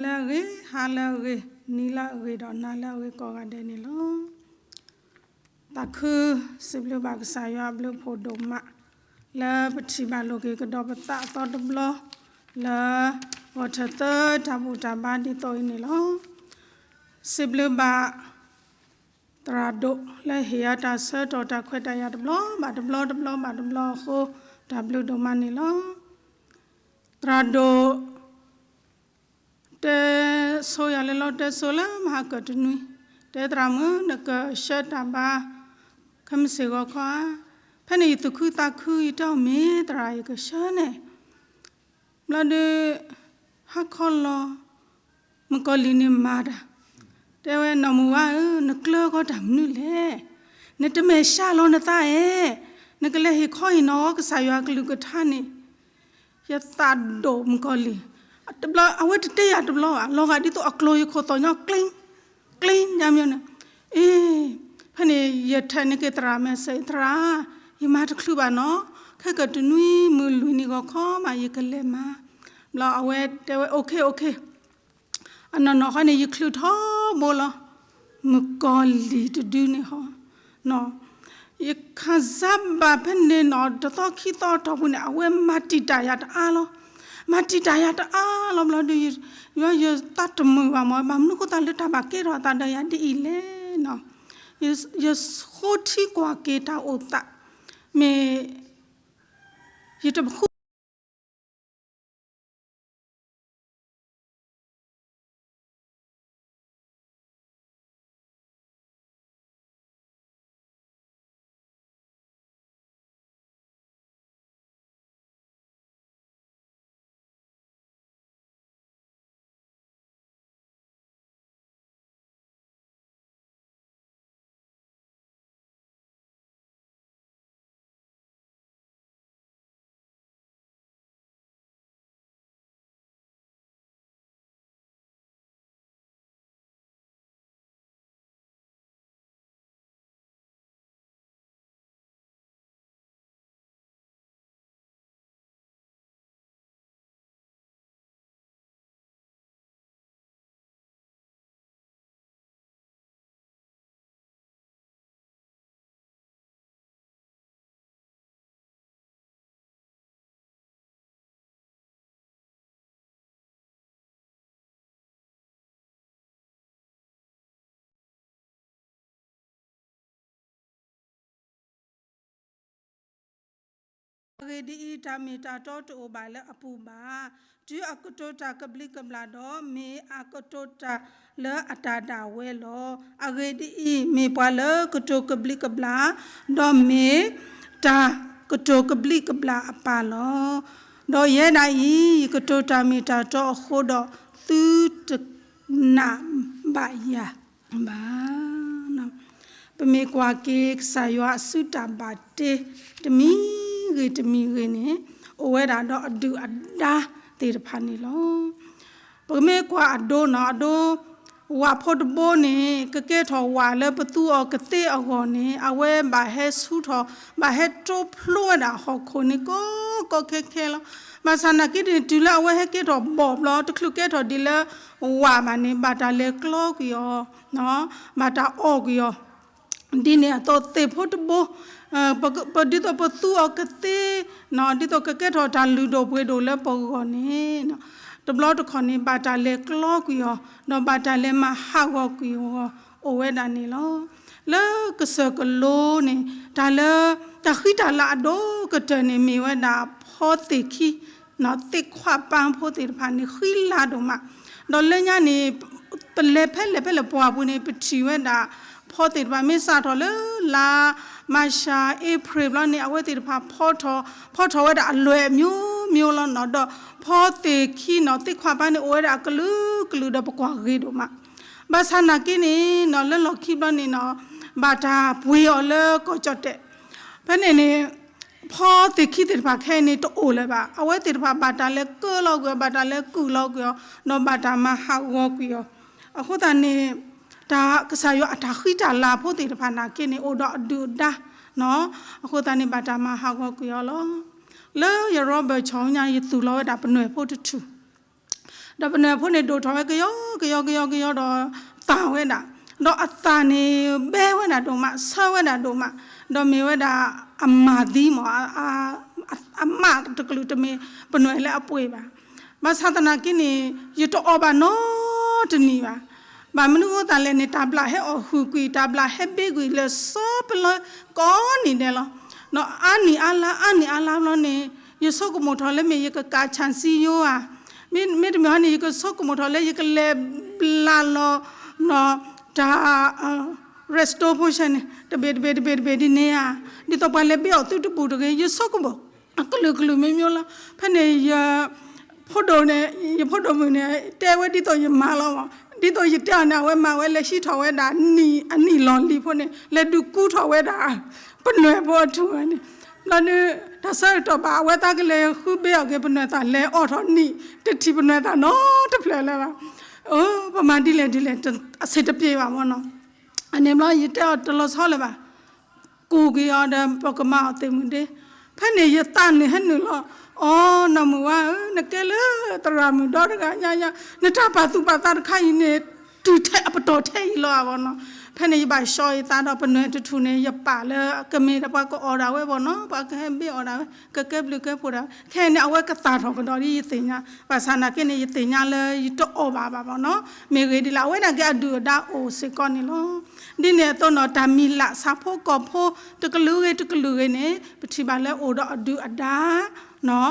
လၢအဂ့ၤ, ဟါလၢအဂ့ၤ, နံၤလၢအဂ့ၤဒီးနၤလၢအဂ့ၤကိးဂၤဒဲးန့ၣ်လီၤ. သးခုစံးဘျုးဘၣ်ကစၢ်ယွၤအဘျုးအဖှိၣ်ဒိၣ်မး လၢပထံၣ်ဘၣ်လိာ်က့ၤကဒီးပသးအသီတဘျီ လၢဂီၤထၢၣ်သၢတၢ်ဘူၣ်တၢ်ဘါဒ်သိးအံၤန့ၣ်လီၤ. စံးဘျုးဘၣ် သရၣ်ဒိၣ်လၢဟ့ၣ်ယၤတၢ်ဆၢကတီၢ်တၢ်ခွဲးတၢ်ယာ်တဘျီဘၣ်တဘျီတဘျီဘၣ်တဘျီအဃိ တၢ်ဘျုးဒိၣ်မးန့ၣ်လီၤ. သရၣ်ဒိၣ် တဲဆိယၤလၢလီၤတဲဆိလၢမဟါကတနွံ, တဲသရၣ်မုၣ် နကဆှၢတၢ်ဘါ ခဲမုၢ်ဆ့ၣ်ဂီၤခီဧါ. ဖဲန့ၣ်ယသူၣ်ခုသးခု ယတဲအီၤမ့ၢ်သရၣ် ယကဆှၢန့ၣ် ဘျီဒုး ဟါခီလီၤ မုၣ်ကီၤလံၢ်န့ၣ်မၤတၢ်, တဲဝဲ နီၢ်မုၢ်ဝါဧၢ, နကျၢၤဃီၤတၢ်မနုၤလဲၣ်, နတမဲာ်ဆှးလီၤနသးဧါ, နကလဲၤဟ့ၣ်ခီဟ့ၣ်နီၤကစၢ်ယွၤကလုၢ်ကထါန့ၣ် ယသးဒိၣ်မုၣ်ကီၤလံၢ်, တဘျီ အဝဲတတဲယၤတဘျီဘၣ်, လီၤဂာ်ဒ်သိးအကျိၤယခိၣ်သီၣ်ညီ ကျ့ ကျ့ ညါမီန့ၣ်, အ့ ဖဲန့ၣ် ယထဲးန့ၢ်က့ၤသရၣ် message သရၣ်, ယမၤတချုးဘၣ်နီၤ, ခဲကတနွံမုၢ်လွံၢ်နံၤဂီၤခီမး ယကလဲၤမၤ, ဘျီအဝဲတဲဝဲ okay okay အနီၢ်နီၢ်ဃီန့ၣ် ယချုးထီဘိလီၤ, မုၣ်ကီၤလံၢ်တဒုန့ၣ်ဟီ, ယခၣ်စၢ်ဘၣ်ဖဲန့ၣ်နီၤ တသီခံသီအတီၢ်ပူၤန့ၣ် အဝဲမၤတံာ်တာ်ယၤတအါလီၤ, မၤတံာ်တာ်ယၤတအါလီၤ ဘျီဒုး ယသးတမုာ်ဘၣ်မး, ဘၣ်မနုၤဃိသတးလၢတၢ်ဘၣ်ကဲထီၣ်အသးဒီးယၤဒ်အံၤလဲၣ်နီၤ, ယဃိထံကွၢ်က့ၤတၢ်အိၣ်သး, မ့ၢ် ယတပဃု အဂ့ၢ်ဒ်အံၤ, တၢ်မ့ၢ်တၢ်တီတအိၣ်ဘၣ်လၢအပူၤဘၣ်. တုၤအကတိၤတၢ်ကဘျံးကဘျၣ်ဒီး, မ့ၢ်အကတိၤတၢ်လၢအတၢ်ဒၣ်ဝဲလီၤ. အဂ့ၢ်ဒ်အံၤ, မ့ၢ်ပှၤလၢကတိၤကဘျံးကဘျၣ်, ဒီးမ့ၢ်တၢ်ကတိၤကဘျံးကဘျၣ်အပၢ်လီၤ. ဒီးယဲဒၣ်အံၤ, ယကတိၤတၢ်မ့ၢ်တၢ်တီအဃိဒီး, သုတနာ်ဘၣ်ယၤ ဘၣ်. ပမ့ၢ်ကွၢ်က့ၤကစၢ်ယွၤအစုတၢ်ဘၣ်တ့ တမံၤဂ့ၤတမံၤဂ့ၤန့ၣ်, အိၣ်ဝဲဒၣ်ဒီးအဒုၣ်အဒါသ့ၣ်တဖၣ်န့ၣ်လီၤ. ပကမ့ၢ်ကွၢ်အဒိနီၤ, အဒိ ဝၣ်ဖိတဘိန့ၣ် ကကဲထီၣ်ဝၣ်လၢပသူအီၤကသ့အဂီၢ်န့ၣ်, အဝဲဘၣ်ဟဲဆူထီၣ်, ဘၣ်ဟဲတိဖျိဝဲဒၣ်ဟီၣ်ခိၣ်န့ၣ် ကိးကိးခဲခဲလီၤ. ဘၣ်ဆၣ်နာ်က့န့ၣ် တုၤလၢအဝဲဟဲကဲထီၣ်ဘီၣ်ဘျီ, တချုးကဲထီၣ်ဒ်လၢဝၣ်ဘၣ်န့ၣ်, ဘၣ်တၢ်လဲၤကျီကွံာ်အီၤ, ဘၣ်တၢ်အီၣ်ကွံာ်အီၤ, ဒ်န့ၣ်အသိးသ့ၣ်ဖိတဘိ, ပဒ်သိးပသူအီၤကသ့, ဒ်သိးကကဲထီၣ်တၢ်လုၢ်ဒိၣ်ပှ့ၤဒိၣ်လၢပဂီၢ်န့ၣ်, တဘျီတခီၣ်န့ၣ် ဘၣ်တၢ်လဲၤကျီကွံာ်အီၤ, ဒီးဘၣ်တၢ်လဲၤမၤဟးဂီၤကွံာ်အီၤ အိၣ်ဝဲဒၣ်န့ၣ်လီၤ. လၢကစၢၢ်ကလိန့ၣ်, တၢ်လၢ တၢ်ဃံတၢ်လၤအဒိၣ်ကတၢၢ်န့ၣ် မ့ၢ်ဝဲဒၣ်ဖီသ့ၣ်ခံ, သ့ၣ်ခွါပၢ်ဖိသ့ၣ်တဖၣ်န့ၣ် ဃံလၤဒိၣ်မး, ဒီးလၢညါန့ၣ် ပလဲၤဖဲလဲၣ်ဖဲလဲၣ်ပှၢ်ပူၤန့ၣ် ပထံၣ်ဝဲဒၣ် ဖီသ့ၣ်တဖၣ် မ့ၢ်စးထီၣ်လၢလါ မၤၡး အ့ဖြ့ၣ်ဘျီန့ၣ် အဝဲသ့ၣ်တဖၣ် ဖီထီၣ်ဝဲဒၣ်အလွဲၢ်အမျိုးမျိုးလီၤနီၤ, ဒီးဖီသ့ၣ်ခံနီၤ သ့ၣ်ခွါပၢ်န့ၣ် အိၣ်ဝဲဒၣ်အကလုာ်ကလုာ်ဒီးပကွၢ်ဂ့ၤဒိၣ်မး, ဘၣ်ဆၣ်နာ်က့န့ၣ်နီၤ လၢလီၢ်ခံဘျီန့ၣ်နီၤ ဘၣ်တၢ်ပှ့ၤအီၤလၢကီၢ်ကၠီၣ်တဲၣ်, ဖဲန့ၣ်န့ၣ် ဖီသ့ၣ်ခံသ့ၣ်တဖၣ်ခဲအံၤန့ၣ် တအိၣ်လၢၤဘၣ်. အဝဲသ့ၣ်တဖၣ် ဘၣ်တၢ်လဲၤကၢလီၤကွံာ်အီၤ, ဘၣ်တၢ်လဲၤကုၢ်လီၤကွံာ်အီၤ, ဒီးဘၣ်တၢ်မၤဟးဂီၤကွံာ်အီၤ. အဃိသတးန့ၣ် တၢ်ကစၢ်ယွၤအတၢ်ဃံတၢ်လၤဖိသ့ၣ်တဖၣ်နာ်က့န့ၣ် အိၣ်ဒီးအဒုၣ်အဒါ, အဃိသတးန့ၣ် ဘၣ်တၢ်မၤဟးဂီၤကွံာ်အီၤလီၤ. လၢယရီဘၢၣ်ဆီညါ ယသူၣ်လီၤဝဲဒၣ်ပနွဲၣ်ဖိတထူၣ်, ဒီးပနွဲၣ်ဖိန့ၣ်ဒိၣ်ထီၣ်ဝဲကယီကယီကယီကယီဒီးသၣ်ဝဲဒၣ်, ဒီးအသၣ်န့ၣ်ဘဲဝဲဒၣ်ဒိၣ်မး ဆၢဝဲဒၣ်ဒိၣ်မး, ဒီးမ့ၢ်ဝဲဒၣ်အမၢ်သံမး, အမၢ်တကလုာ်တမ့ၢ်ပနွဲၣ်လၢအပှ့ၤဘၣ်. ဘၣ်ဆၣ်သနာ်က့န့ၣ် ယတအီၣ်ဘၣ်နီတနံၤဘၣ်. ဘၣ်မနုၤအဃိသတးလဲၣ်န့ၣ် တၢ်ဘျၣ်ဟဲအီၣ်ဟုၣ်ကွံာ် တၢ်ဘျၣ်ဟဲဘ့ကွံာ်လၢစီပလၢကိးနံၤဒဲးလီၤ. အါနံၣ်အါလါ အါနံၣ်အါလါဘျီန့ၣ် ယဆိကမိၣ်ထီၣ်လၢမ့ၢ်ယကကးဆၣ်စံယိဧါ, မ့တမ့ၢ်ဟီန့ၣ် ယကဆိကမိၣ်ထီၣ်လၢယကလဲၤဘျးလီၤ တၢ် restore portion န့ၣ် တဘ့ၣ်တဘ့ၣ်တဘ့ၣ်တဘ့ၣ်ဒ်န့ၣ်ဧါ, ဒ်သိးပှၤလဲၤဘ့အီၣ်သုတဘူးတဂ့ၤ ယဆိကမိၣ် အကလုာ်ကလုာ်မ့မ့ၢ်လီၤ. ဖဲန့ၣ် ယဖိဒိၣ်န့ၣ် ယဖိဒိၣ်မုၣ်န့ၣ် တဲဝဲဒ်သိးယမါလီၤ. ဒ်သိးယတဲအီၤန့ၣ် အဝဲမၤဝဲလဲၤဟံးထီၣ်ဝဲဒၣ် အနံၣ်လီၢ်လံၤဖိန့ၣ် လဲၤဒုးကူထီၣ်ဝဲဒၣ် ပနွဲၣ်ဖိအထူၣ်ဝဲန့ၣ်, ဘျီဒုး တၢ်ဆၢကတီၢ်ဘၣ် အဝဲသးကလဲၤဃုဘ့အီၣ်က့ၤပနွဲၣ်သၣ် လဲၤအီၣ်ထီၣ်နံၣ် တထံၣ်ပနွဲၣ်သၣ်နီတဖျၢၣ်လၢၤဘၣ်. အိ ပမၤဒ်လဲၣ်ဒ်လဲၣ် အဆင်တပြေဘၣ်မ့ၢ်နီၤ. အန့ၣ်ဘျီ ယတဲအီၤတလီၤဆီလၢၤဘၣ်. ကူးက့ၤအီၤဒီး ပကမၤအီၤသ့ၣ်မုၢ်ဒ့. ဖဲန့ၣ်ယသးနုာ်ဟဲနုာ်လီၤ. အိ နီၢ်မုၢ်ဝါဧၢ, နကဲလၢသရၣ်မုၣ်ဒီတဂၤညါညါ, နတၢ်ပာ်သူၣ်ပာ်သးတခါအံၤန့ၣ် တုၤထဲအပတီၢ်ထဲအံၤလီၤအဂီၢ်နီၤ. ဖဲန့ၣ်ယဘၣ်ဆှီယသးဒီး ပနွဲၣ်တထူၣ်န့ၣ် ယပာ်လၢကမ့ၢ်ဒီးပှၤကအီၣ်ဒၣ်ဝဲဘၣ်နီၤ, ပှၤကဟဲဘ့အီၣ်ဒၣ်ဝဲ, ကကဲဘျုးကဲဖှိၣ်ဒၣ်ဝဲ. ခဲအံၤန့ၣ် အဝဲကသၣ်ထီၣ်ကဒီးဒ်ယသ့ၣ်ညါ, ဘၣ်ဆၣ်နာ်က့န့ၣ် ယသ့ၣ်ညါလၢယတအီၣ်ဘၣ်ဘၣ်မ့ၢ်နီၤ. မ့ၢ်ဂ့ၤဒ်လဲၣ် အဝဲဒၣ်က့ၤအဒုၣ်အဒါအိၣ်စ့ၢ်ကီးန့ၣ်လီၤ. ဒ်န့ၣ်အသိးနီၤ တၢ်မံၤလၢ်ဆၣ်ဖိကီၢ်ဖိ တကလုာ်ဂ့ၤတကလုာ်ဂ့ၤန့ၣ် ပထံၣ်ဘၣ်လၢအိၣ်ဒီးအဒုၣ်အဒါနီ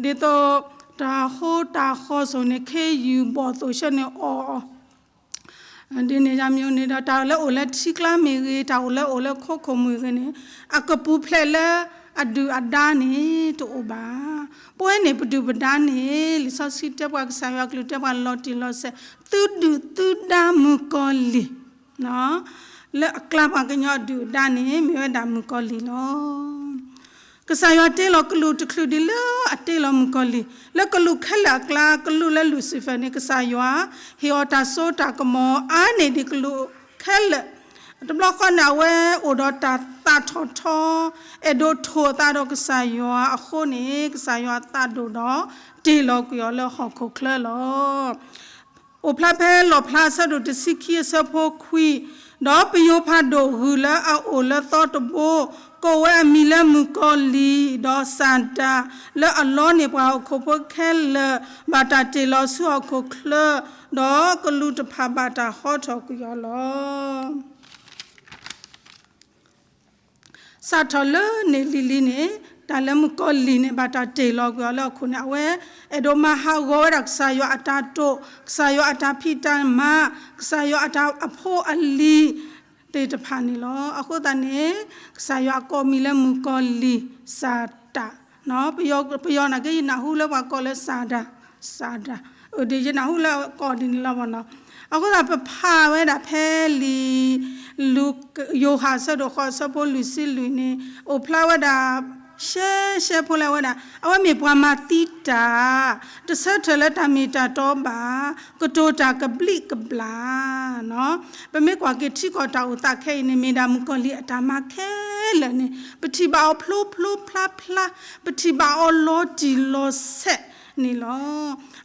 ၤ. ဒ်သိး တၢ်ဃိတၢ်ဃီစိၤန့ၣ် ခ့ယုၢ်ဘီၣ်သိၣ်ဆၢန့ၣ်အီၣ် ဒ်န့ၣ်ယမ့ၢ်န့ၣ်ဒီး တၢ်လၢအိၣ်လၢထံကျါမ့ၢ်ဂ့ၤ, တၢ်အိၣ်လၢအိၣ်လၢခိခိၣ်မ့ၢ်ဂ့ၤန့ၣ် အကပူၤဖျဲးလၢအဒုၣ်အဒါန့ၣ် တအိၣ်ဘၣ်. ပဝဲန့ၣ်ပဒုၣ်ပဒါန့ၣ် လံာ်စီဆှံတဲပှၤ ကစၢ်ယွၤကလုၢ်တဲပှၤလီၤတံၢ်လီၤဆဲး, သုဒုၣ်သုဒါမုၣ်ကီၤလံၢ် လၢအကျါပှၤကညီအဒုၣ်အဒါန့ၣ် မ့ၢ်ဝဲဒၣ်မုၣ်ကီၤလံၢ်လီၤ. ကစၢ်ယွၤတ့လီၤကလူးတချုးဒံးလၢအတ့လီၤမုၣ်ကီၤလံၢ်, လၢကလူးခဲလၢာ်အကျါ ကလူးလၢ Lucifer န့ၣ် ကစၢ်ယွၤ ဟ့ၣ်အီၤတၢ်စိတၢ်ကမီၤ အါန့ၢ်ဒံးကလူးခဲလၢာ်, တဘျီဃီန့ၣ် အဝဲအိၣ်ဒီးတၢ်သးထီၣ်ထီ, အဲၣ်ဒိးထိၣ်အသးဒီးကစၢ်ယွၤအဃိန့ၣ် ကစၢ်ယွၤသးဒိၣ်ဒီး တ့ၢ်လီၤကွံာ်အီၤလၢဟီၣ်ခိၣ်ချၢလီၤ. အိၣ်ဖျါဖဲလီၣ်ဖျါအဆၢဒိၣ်တဆံခံအဆၢဖိခွံ, ဒီးပယိၤဖးဒိၣ်ဂုၢ်လၢအအိၣ်လၢသီတဘိ, ကိးဝဲအမံၤလၢမုၣ်ကီၤလံၢ်, ဒီးစၤဒၤ, လၢအလီန့ၢ်ပှၤဟီၣ်ခိၣ်ဖိခဲလၢာ်, ဘၣ်တၢ်တ့ၢ်လီၤဆူဟီၣ်ခိၣ်ချၢ, ဒီးကလူးတဖၣ်ဘၣ်တၢ်ဟီထီၣ်ကွံာ်အီၤလီၤ. စးထီၣ်လၢန့ၣ်လံၤလံၤန့ၣ်, တၢ်လၢမုၣ်ကီၤလံၢ်န့ၣ် ဘၣ်တၢ်တ့ၢ်လီၤကွံာ်အီၤလၢအခိၣ်န့ၣ် အဝဲအဲၣ်ဒိးမၤဟးဂီၤဝဲဒၣ်ကစၢ်ယွၤအတၢ်တိာ်, ကစၢ်ယွၤအတၢ်ဖံးတၢ်မၤ, ကစၢ်ယွၤအတၢ်အဖိအလံၤသ့ၣ်တဖၣ်န့ၣ်လီၤ. အဃိသတးန့ၣ် ကစၢ်ယွၤအကိးမံၤလၢမုၣ်ကီၤလံၢ်စၤတၤ ပယီၤနာ်က့ ယနၢ်ဟူလၢပှၤကိးလၢစၤဒၤ, စၤဒၤ, ဒ်ယနၢ်ဟူလၢကိးဒ်န့ၣ်လီၤမ့ၢ်နီၤ. အဃိသတး ပဖးဝဲဒၣ်ဖဲလံာ် လူၤ ယိၤဟၣ်အဆၢဒိၣ်ဃိးအဆၢဖိလွံၢ်ဆံလွံၢ်န့ၣ် အိၣ်ဖျါဝဲဒၣ် ရှဲရှဲဖိလၢအဝဲဒၣ် အဝဲမ့ၢ်ပှၤမၤသံတၢ်, တဆၢထၢၣ်လၢတၢ်မ့ၢ်တၢ်တီဘၣ်, ကတိၤတၢ်ကဘျံးကဘျၣ် ပမ့ၢ်ကွၢ်က့ၤထံကီၢ်တၢ်အိၣ်သးခဲအံၤန့ၣ် မ့ၢ်ဒၣ်မုၣ်ကီၤလံၢ်အတၢ်မၤခဲလၢာ်န့ၣ် ပထံၣ်ဘၣ်အီၤဖျိဖျိဖျါဖျါ, ပထံၣ်ဘၣ်အီၤလီၤတံၢ်လီၤဆဲးန့ၣ်လီၤ.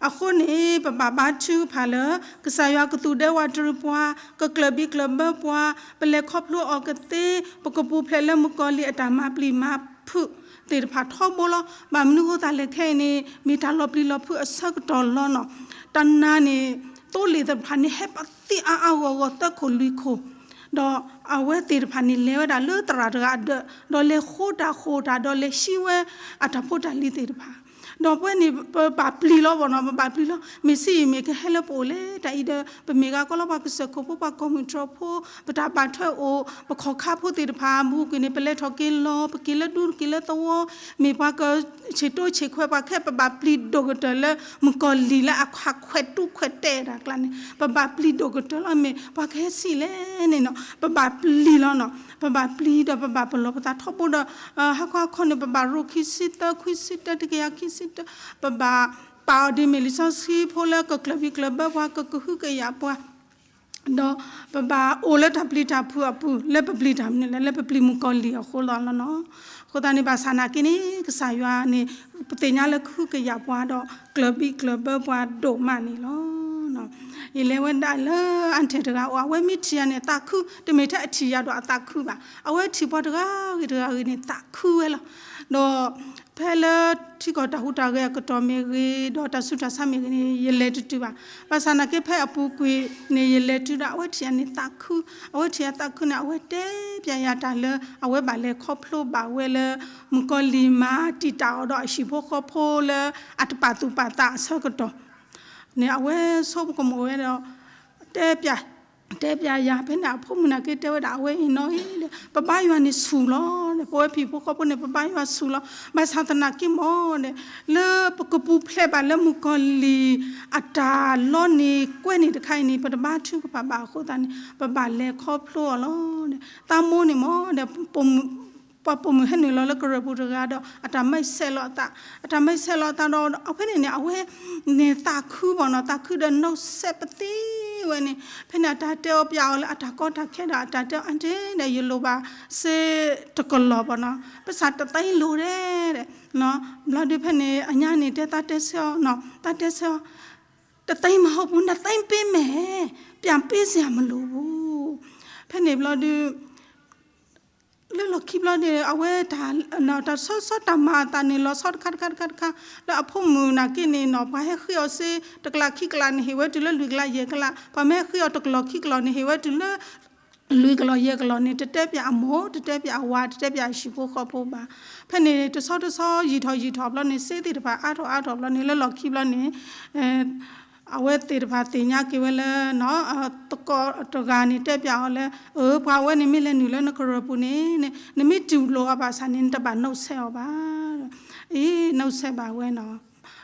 အဃိန့ၣ် ပဘၣ်ဘါထုကဖၣ်လၢ ကစၢ်ယွၤကသူၣ်ဒဲဝးတရံးပှၤ, ကကျၢၢ်ဘံကျၢၢ်ဘၢပှၤ, ပလဲၤခီဖျိအီၤကသ့, ပကပူၤဖျဲးလၢမုၣ်ကီၤလံၢ်အတၢ်မၤပျံၤမၤဖုးသ့ၣ်တဖၣ်ထီဘိလီၤ. ဘၣ်မနုၤအဃိသတးလဲၣ်ခဲအံၤန့ၣ် မ့ၢ်တၢ်လီၤပျံၤလီၤဖုးအဆၢကတီၢ်လီၤနီၤ. တၢ်နါန့ၣ် သိလ့ၣ်သ့ၣ်တဖၣ်န့ၣ် ဟဲပသံအါအါဂီၢ်ဂီၢ်သၢခိၣ်လွံၢ်ခိၣ်, ဒီးအဝဲသ့ၣ်တဖၣ်န့ၣ် လဲၤဝဲဒၣ်လၢသရၣ်တဂၤအဒၢး, ဒီးလဲၤဃိတၢ်ဃိၣ်တၢ်, ဒီးလဲၤဟံးဝဲအတၢ်ဖိတၢ်လံၤသ့ၣ်တဖၣ် ဒီးပဝဲန့ၣ် ပဘၣ်ပျံၤလီၤဘၣ်နီၤ, ပဘၣ်ပျံၤလီၤ. မ့ၢ်ဆံးအံၤမ့ၢ်ကဟဲလၢပအိၣ်လဲၣ် တၢ်အံၤဒီး ပမ့ၢ်ဂၤကီလီၤ ပှၤကစၢၢ်ခိၣ်ဖိ ပှၤကီၢ်မုၢ်တြီဖိ ပတၢ်ဘၣ်ထွဲအိၣ် ပခီၣ်ခါဖိသ့ၣ်တဖၣ် ဘူးကွံာ်န့ၣ် ပလဲၤထီၣ်က့ၤလီၤ ပက့ၤလၢဒူက့ၤလၢသဝီ, မ့ၢ်ပှၤကဆံးတိဆံးခွဲး ပှၤခဲ ပဘၣ်ပျံၤဒိၣ်ကတၢၢ်လၢ မုၣ်ကီၤလံၢ်လၢအခွးခွဲးတူၢ်ခွဲးတဲာ်တၢ်ကျါန့ၣ် ပဘၣ်ပျံၤဒိၣ်ကတၢၢ်လီၤ. မ့ၢ်ပှၤကဟဲဆံးလဲၣ်န့ၣ်နီၤ ပဘၣ်ပျံၤလီၤနီၤ. ပဘၣ်ပျံၤဒီးပဘၣ်ပလီၢ်ပသးထီဘိဒီး ဟါခီဟါခီန့ၣ် ပဘၣ်ရိၣ်ခံဆံသၢ ခွံဆံတၢ တကယၤခံဆံတၢ ပဘၣ်ပာ်အီၤဒ်မ့ၢ်လံာ်စီဆှံဖိလၢကကျၢၢ်ဘံကျၢၢ်ဘၢပှၤ ကကဟုကယာ်ပှၤ ဒီးပဘၣ်အိၣ်လၢတၢ်ပျံၤတၢ်ဖုးအပူၤ လၢပပျံၤတၢ်မနုၤလဲၣ်, လၢပပျံၤမုၣ်ကီၤလံၢ်အဃိလီၤနီၤ. အဃိသတးန့ၣ် ဘၣ်ဆၣ်နာ်က့န့ၣ် ကစၢ်ယွၤန့ၣ် ပသ့ၣ်ညါလၢကဟုကယာ်ပှၤဒီး ကျၢၤဘံၣ်ကျၢၤဘၢပှၤဒိၣ်မးန့ၣ်လီၤ. ယလဲၤဝဲဒၣ်လၢအါထံၣ်တဂၤအိၣ် အဝဲမ့ၢ်ထံၣ်ယၤန့ၣ် သးခု, တမ့ၢ်ထဲအထံၣ်ယၤဒီးအသးခုဘၣ်, အဝဲထံၣ်ပှၤတဂၤဂ့ၤတဂၤဂ့ၤန့ၣ် သးခုဝဲလီၤ. ဒီး ဖဲလၢထံကီၢ်တၢ်ဟူးတၢ်ဂဲၤအကတီၢ်မ့ၢ်ဂ့ၤ, ဒီးတၢ်ဆူးတၢ်ဆါမ့ၢ်ဂ့ၤန့ၣ် ယလဲၤတတုၤဘၣ်. ဘၣ်ဆၣ်နာ်က့ဖဲအပူၤကွံာ်န့ၣ် ယလဲၤတုၤဒီး အဝဲထံၣ်ယၤန့ၣ်သးခု, အဝဲထံၣ်ယၤသးခုန့ၣ် အဝဲတဲပျးယၤတၢ်လၢ အဝဲဘၣ်လဲၤခီဖျိဘၣ်ဝဲလၢ မုၣ်ကီၤလံၢ်မၤတံာ်တာ်အီၤဒီးအဟံၣ်ဖိဃီဖိလၢအတပာ်သူၣ်ပာ်သးအဆၢကတီၢ်န့ၣ် အဝဲဆိကမိၣ်ဝဲဒီး တဲပျး တဲပျးယၤ ဖဲန့ၣ်အဖိမုၣ်နာ်က့တဲဝဲဒၣ် အဝဲအံၤနီၤအံၤဒီး ပဘါယွၤန့ၣ်ဆူၣ်လီၤ, ပဝဲဟံၣ်ဖိဃီဖိန့ၣ် ပဘါယွၤဆူၣ်လီၤ. ဘၣ်ဆၣ်သနာ်က့မ့ၢ်ဒီး လၢပကပူၤဖျဲးဘၣ်လၢမုၣ်ကီၤလံၢ်အတၢ်လီန့ၣ်ကွဲန့ၣ်တခါအံၤန့ၣ် ပတဘါထုကဖၣ်ဘၣ်အဃိသတးန့ၣ် ပဘၣ်လဲၤခီဖျိအီၤလီၤ. သးမိၢ်န့ၣ်မ့ၢ်ဒီး ပှၤပိာ်မုၣ်ဟဲနုာ်လီၤလၢကရၢၢ်ပူၤတဂၤဒီး အတၢ်မဲးဆဲးလီၤအသး, အတၢ်မဲးဆဲးလီၤအသးဒီး အဖဲန့ၣ်န့ၣ် အဝဲန့ၣ်သးခုဘၣ်နီၤ, သးခုဒီးနီၣ်ဆဲးပသ့ဝဲန့ၣ်, ဖဲန့ၣ်အတၢ်တဲအီၤပျးအီၤလၢအတၢ်ကီတၢ်ခဲဒီး အတၢ်တဲအီၤအါတဲဒီး ယလိၣ်ဘၣ်စ့တကလီၢ်ဘၣ်နီၤ, ပစၢ်တသ့လိၣ်ဒဲး, ဘျီဒုးဖဲန့ၣ် အညါန့ၣ်တဲသးတဲဆၢအီၤနီၤ, သးတဲဆၢအီၤ တသ့မ့ၢ်ဟီပူၤ နသ့ပ့မဲာ်, ပျးပ့စ့ၢ်မလိၣ်ဘူး. ဖဲန့ၣ်ဘျီဒုး လၢလီၢ်ခံဘျီန့ၣ် အဝဲတၢ် တၢ်ဆီဆီတၢ်မၤအသးန့ၣ် လီၤဆီတခါတခါတခါတခါ, လၢအဖိမုၣ်နာ်က့န့ၣ်နီၤ ပှၤဟဲဃ့အီၤစ့ တကလးခံကလးန့ၣ် ဟ့ၣ်ဝဲတုၤလၢလွံၢ်ကလးယဲၢ်ကလး, ပှၤမ့ၢ်ဟဲဃ့အီၤတကလီၢ်ခံကလီၢ်န့ၣ် ဟ့ၣ်ဝဲတုၤလၢ လွံၢ်ကလီၢ်ယဲၢ်ကလီၢ်န့ၣ် တတဲပျးအမိၢ် တတဲပျးအဝၤ တတဲပျးအဟံၣ်ဖိဃီဖိဘၣ်. ဖဲန့ၣ်တဆီတဆီယံာ်ထီၣ်ယံာ်ထီၣ်ဘျီန့ၣ် စ့သ့ၣ်တဖၣ်အါထီၣ်အါထီၣ်ဘျီန့ၣ် လၢလီၢ်ခံဘျီန့ၣ် အဝဲသ့ၣ်တဖၣ်သ့ၣ်ညါက့ၤဝဲလၢ သကိးတဂၤန့ၣ် တဲပျးအီၤလၢ အၢ ပှၤဝဲန့ၣ်မ့ၢ်လဲၤနုာ်လၢနကရၢၢ်ပူၤန့ၣ် နမ့ၢ်တူၢ်လိာ်အီၤဘၣ်ဆၣ်န့ၣ် နတဘၣ်နီၣ်ဆဲးအီၤဘၣ်. အ့ နီၣ်ဆဲးဘၣ်ဝဲနီၤ.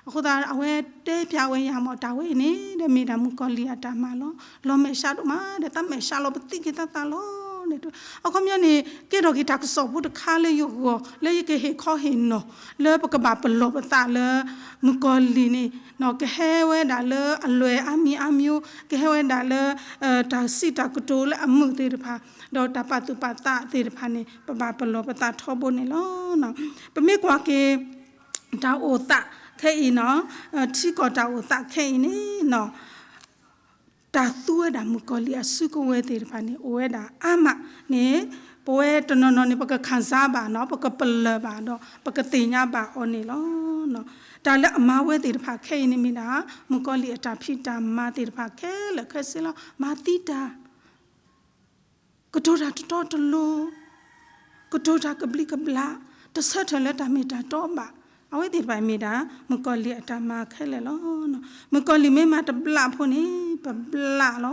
အဃိသတး အဝဲတဲပျးဝဲယၤမ့ၢ်တၢ်ဝဲအံၤန့ၣ် ဒီးမ့ၢ်ဒၣ်မုၣ်ကီၤလံၢ်အတၢ်မၤလီၤ. လီၤမဲာ်ဆှးဒိၣ်မးဒီး တၢ်မဲာ်ဆှးလီၤပသံက့ၤသးသးလီၤ. အခီပညီန့ၣ် ကဲထီၣ်က့ၤတၢ်ကစီၣ်ဖိတခါလၢယဂီၢ် လၢယကဟ့ၣ်ခီဟ့ၣ်နီၤ လၢပကဘၣ်ပလီၢ်ပသးလၢ မုၣ်ကီၤလံၢ်န့ၣ် ကဟဲဝဲဒၣ်လၢအလွဲၢ်အါမံၤအါမျိုး ကဟဲဝဲဒၣ်လၢ တၢ်စံးတၢ်ကတိၤလၢအမုာ်သ့ၣ်တဖၣ် ဒီးတၢ်ပာ်သူၣ်ပာ်သးသ့ၣ်တဖၣ်န့ၣ် ပဘၣ်ပလီၢ်ပသးထီဘိန့ၣ်လီၤ. ပမ့ၢ်ကွၢ်က့ၤ တၢ်အိၣ်သးခဲအံၤနီၤ, ထံကီၢ်တၢ်အိၣ်သးခဲအံၤန့ၣ်နီၤ, တၢ်သူဝဲဒၣ်မုၣ်ကီၤလံၢ်အစုကဝဲၤသ့ၣ်တဖၣ်န့ၣ် အိၣ်ဝဲဒၣ်အါမးန့ၣ် ပဝဲတနီၤနီၤန့ၣ် ပကခံစားဘၣ်နီၤ, ပကပလၢၢ်ဘၣ်ဒီး ပကသ့ၣ်ညါဘၣ်အီၤန့ၣ်လီၤ. တၢ်လၢအမၤဝဲသ့ၣ်တဖၣ်ခဲအံၤန့ၣ်မ့ၢ်ဒၣ် မုၣ်ကီၤလံၢ်အတၢ်ဖံးတၢ်မၤသ့ၣ်တဖၣ်ခဲလၢာ်ခဲဆ့လီၤ. မၤသံတၢ် ကတိၤတၢ်တတီတလိၤ, ကတိၤတၢ်ကဘျံးကဘျၣ်, တဆၢထၢၣ်လၢတၢ်မ့ၢ်တၢ်တီဘၣ်. အဝဲသ့ၣ်တဖၣ်မ့ၢ်ဒၣ် မုၣ်ကီၤလံၢ်အတၢ်မၤခဲလၢာ်လီၤ. မုၣ်ကီၤလံၢ်မ့ၢ်မၤတဘျးဖိန့ၣ် ပဘျးလီ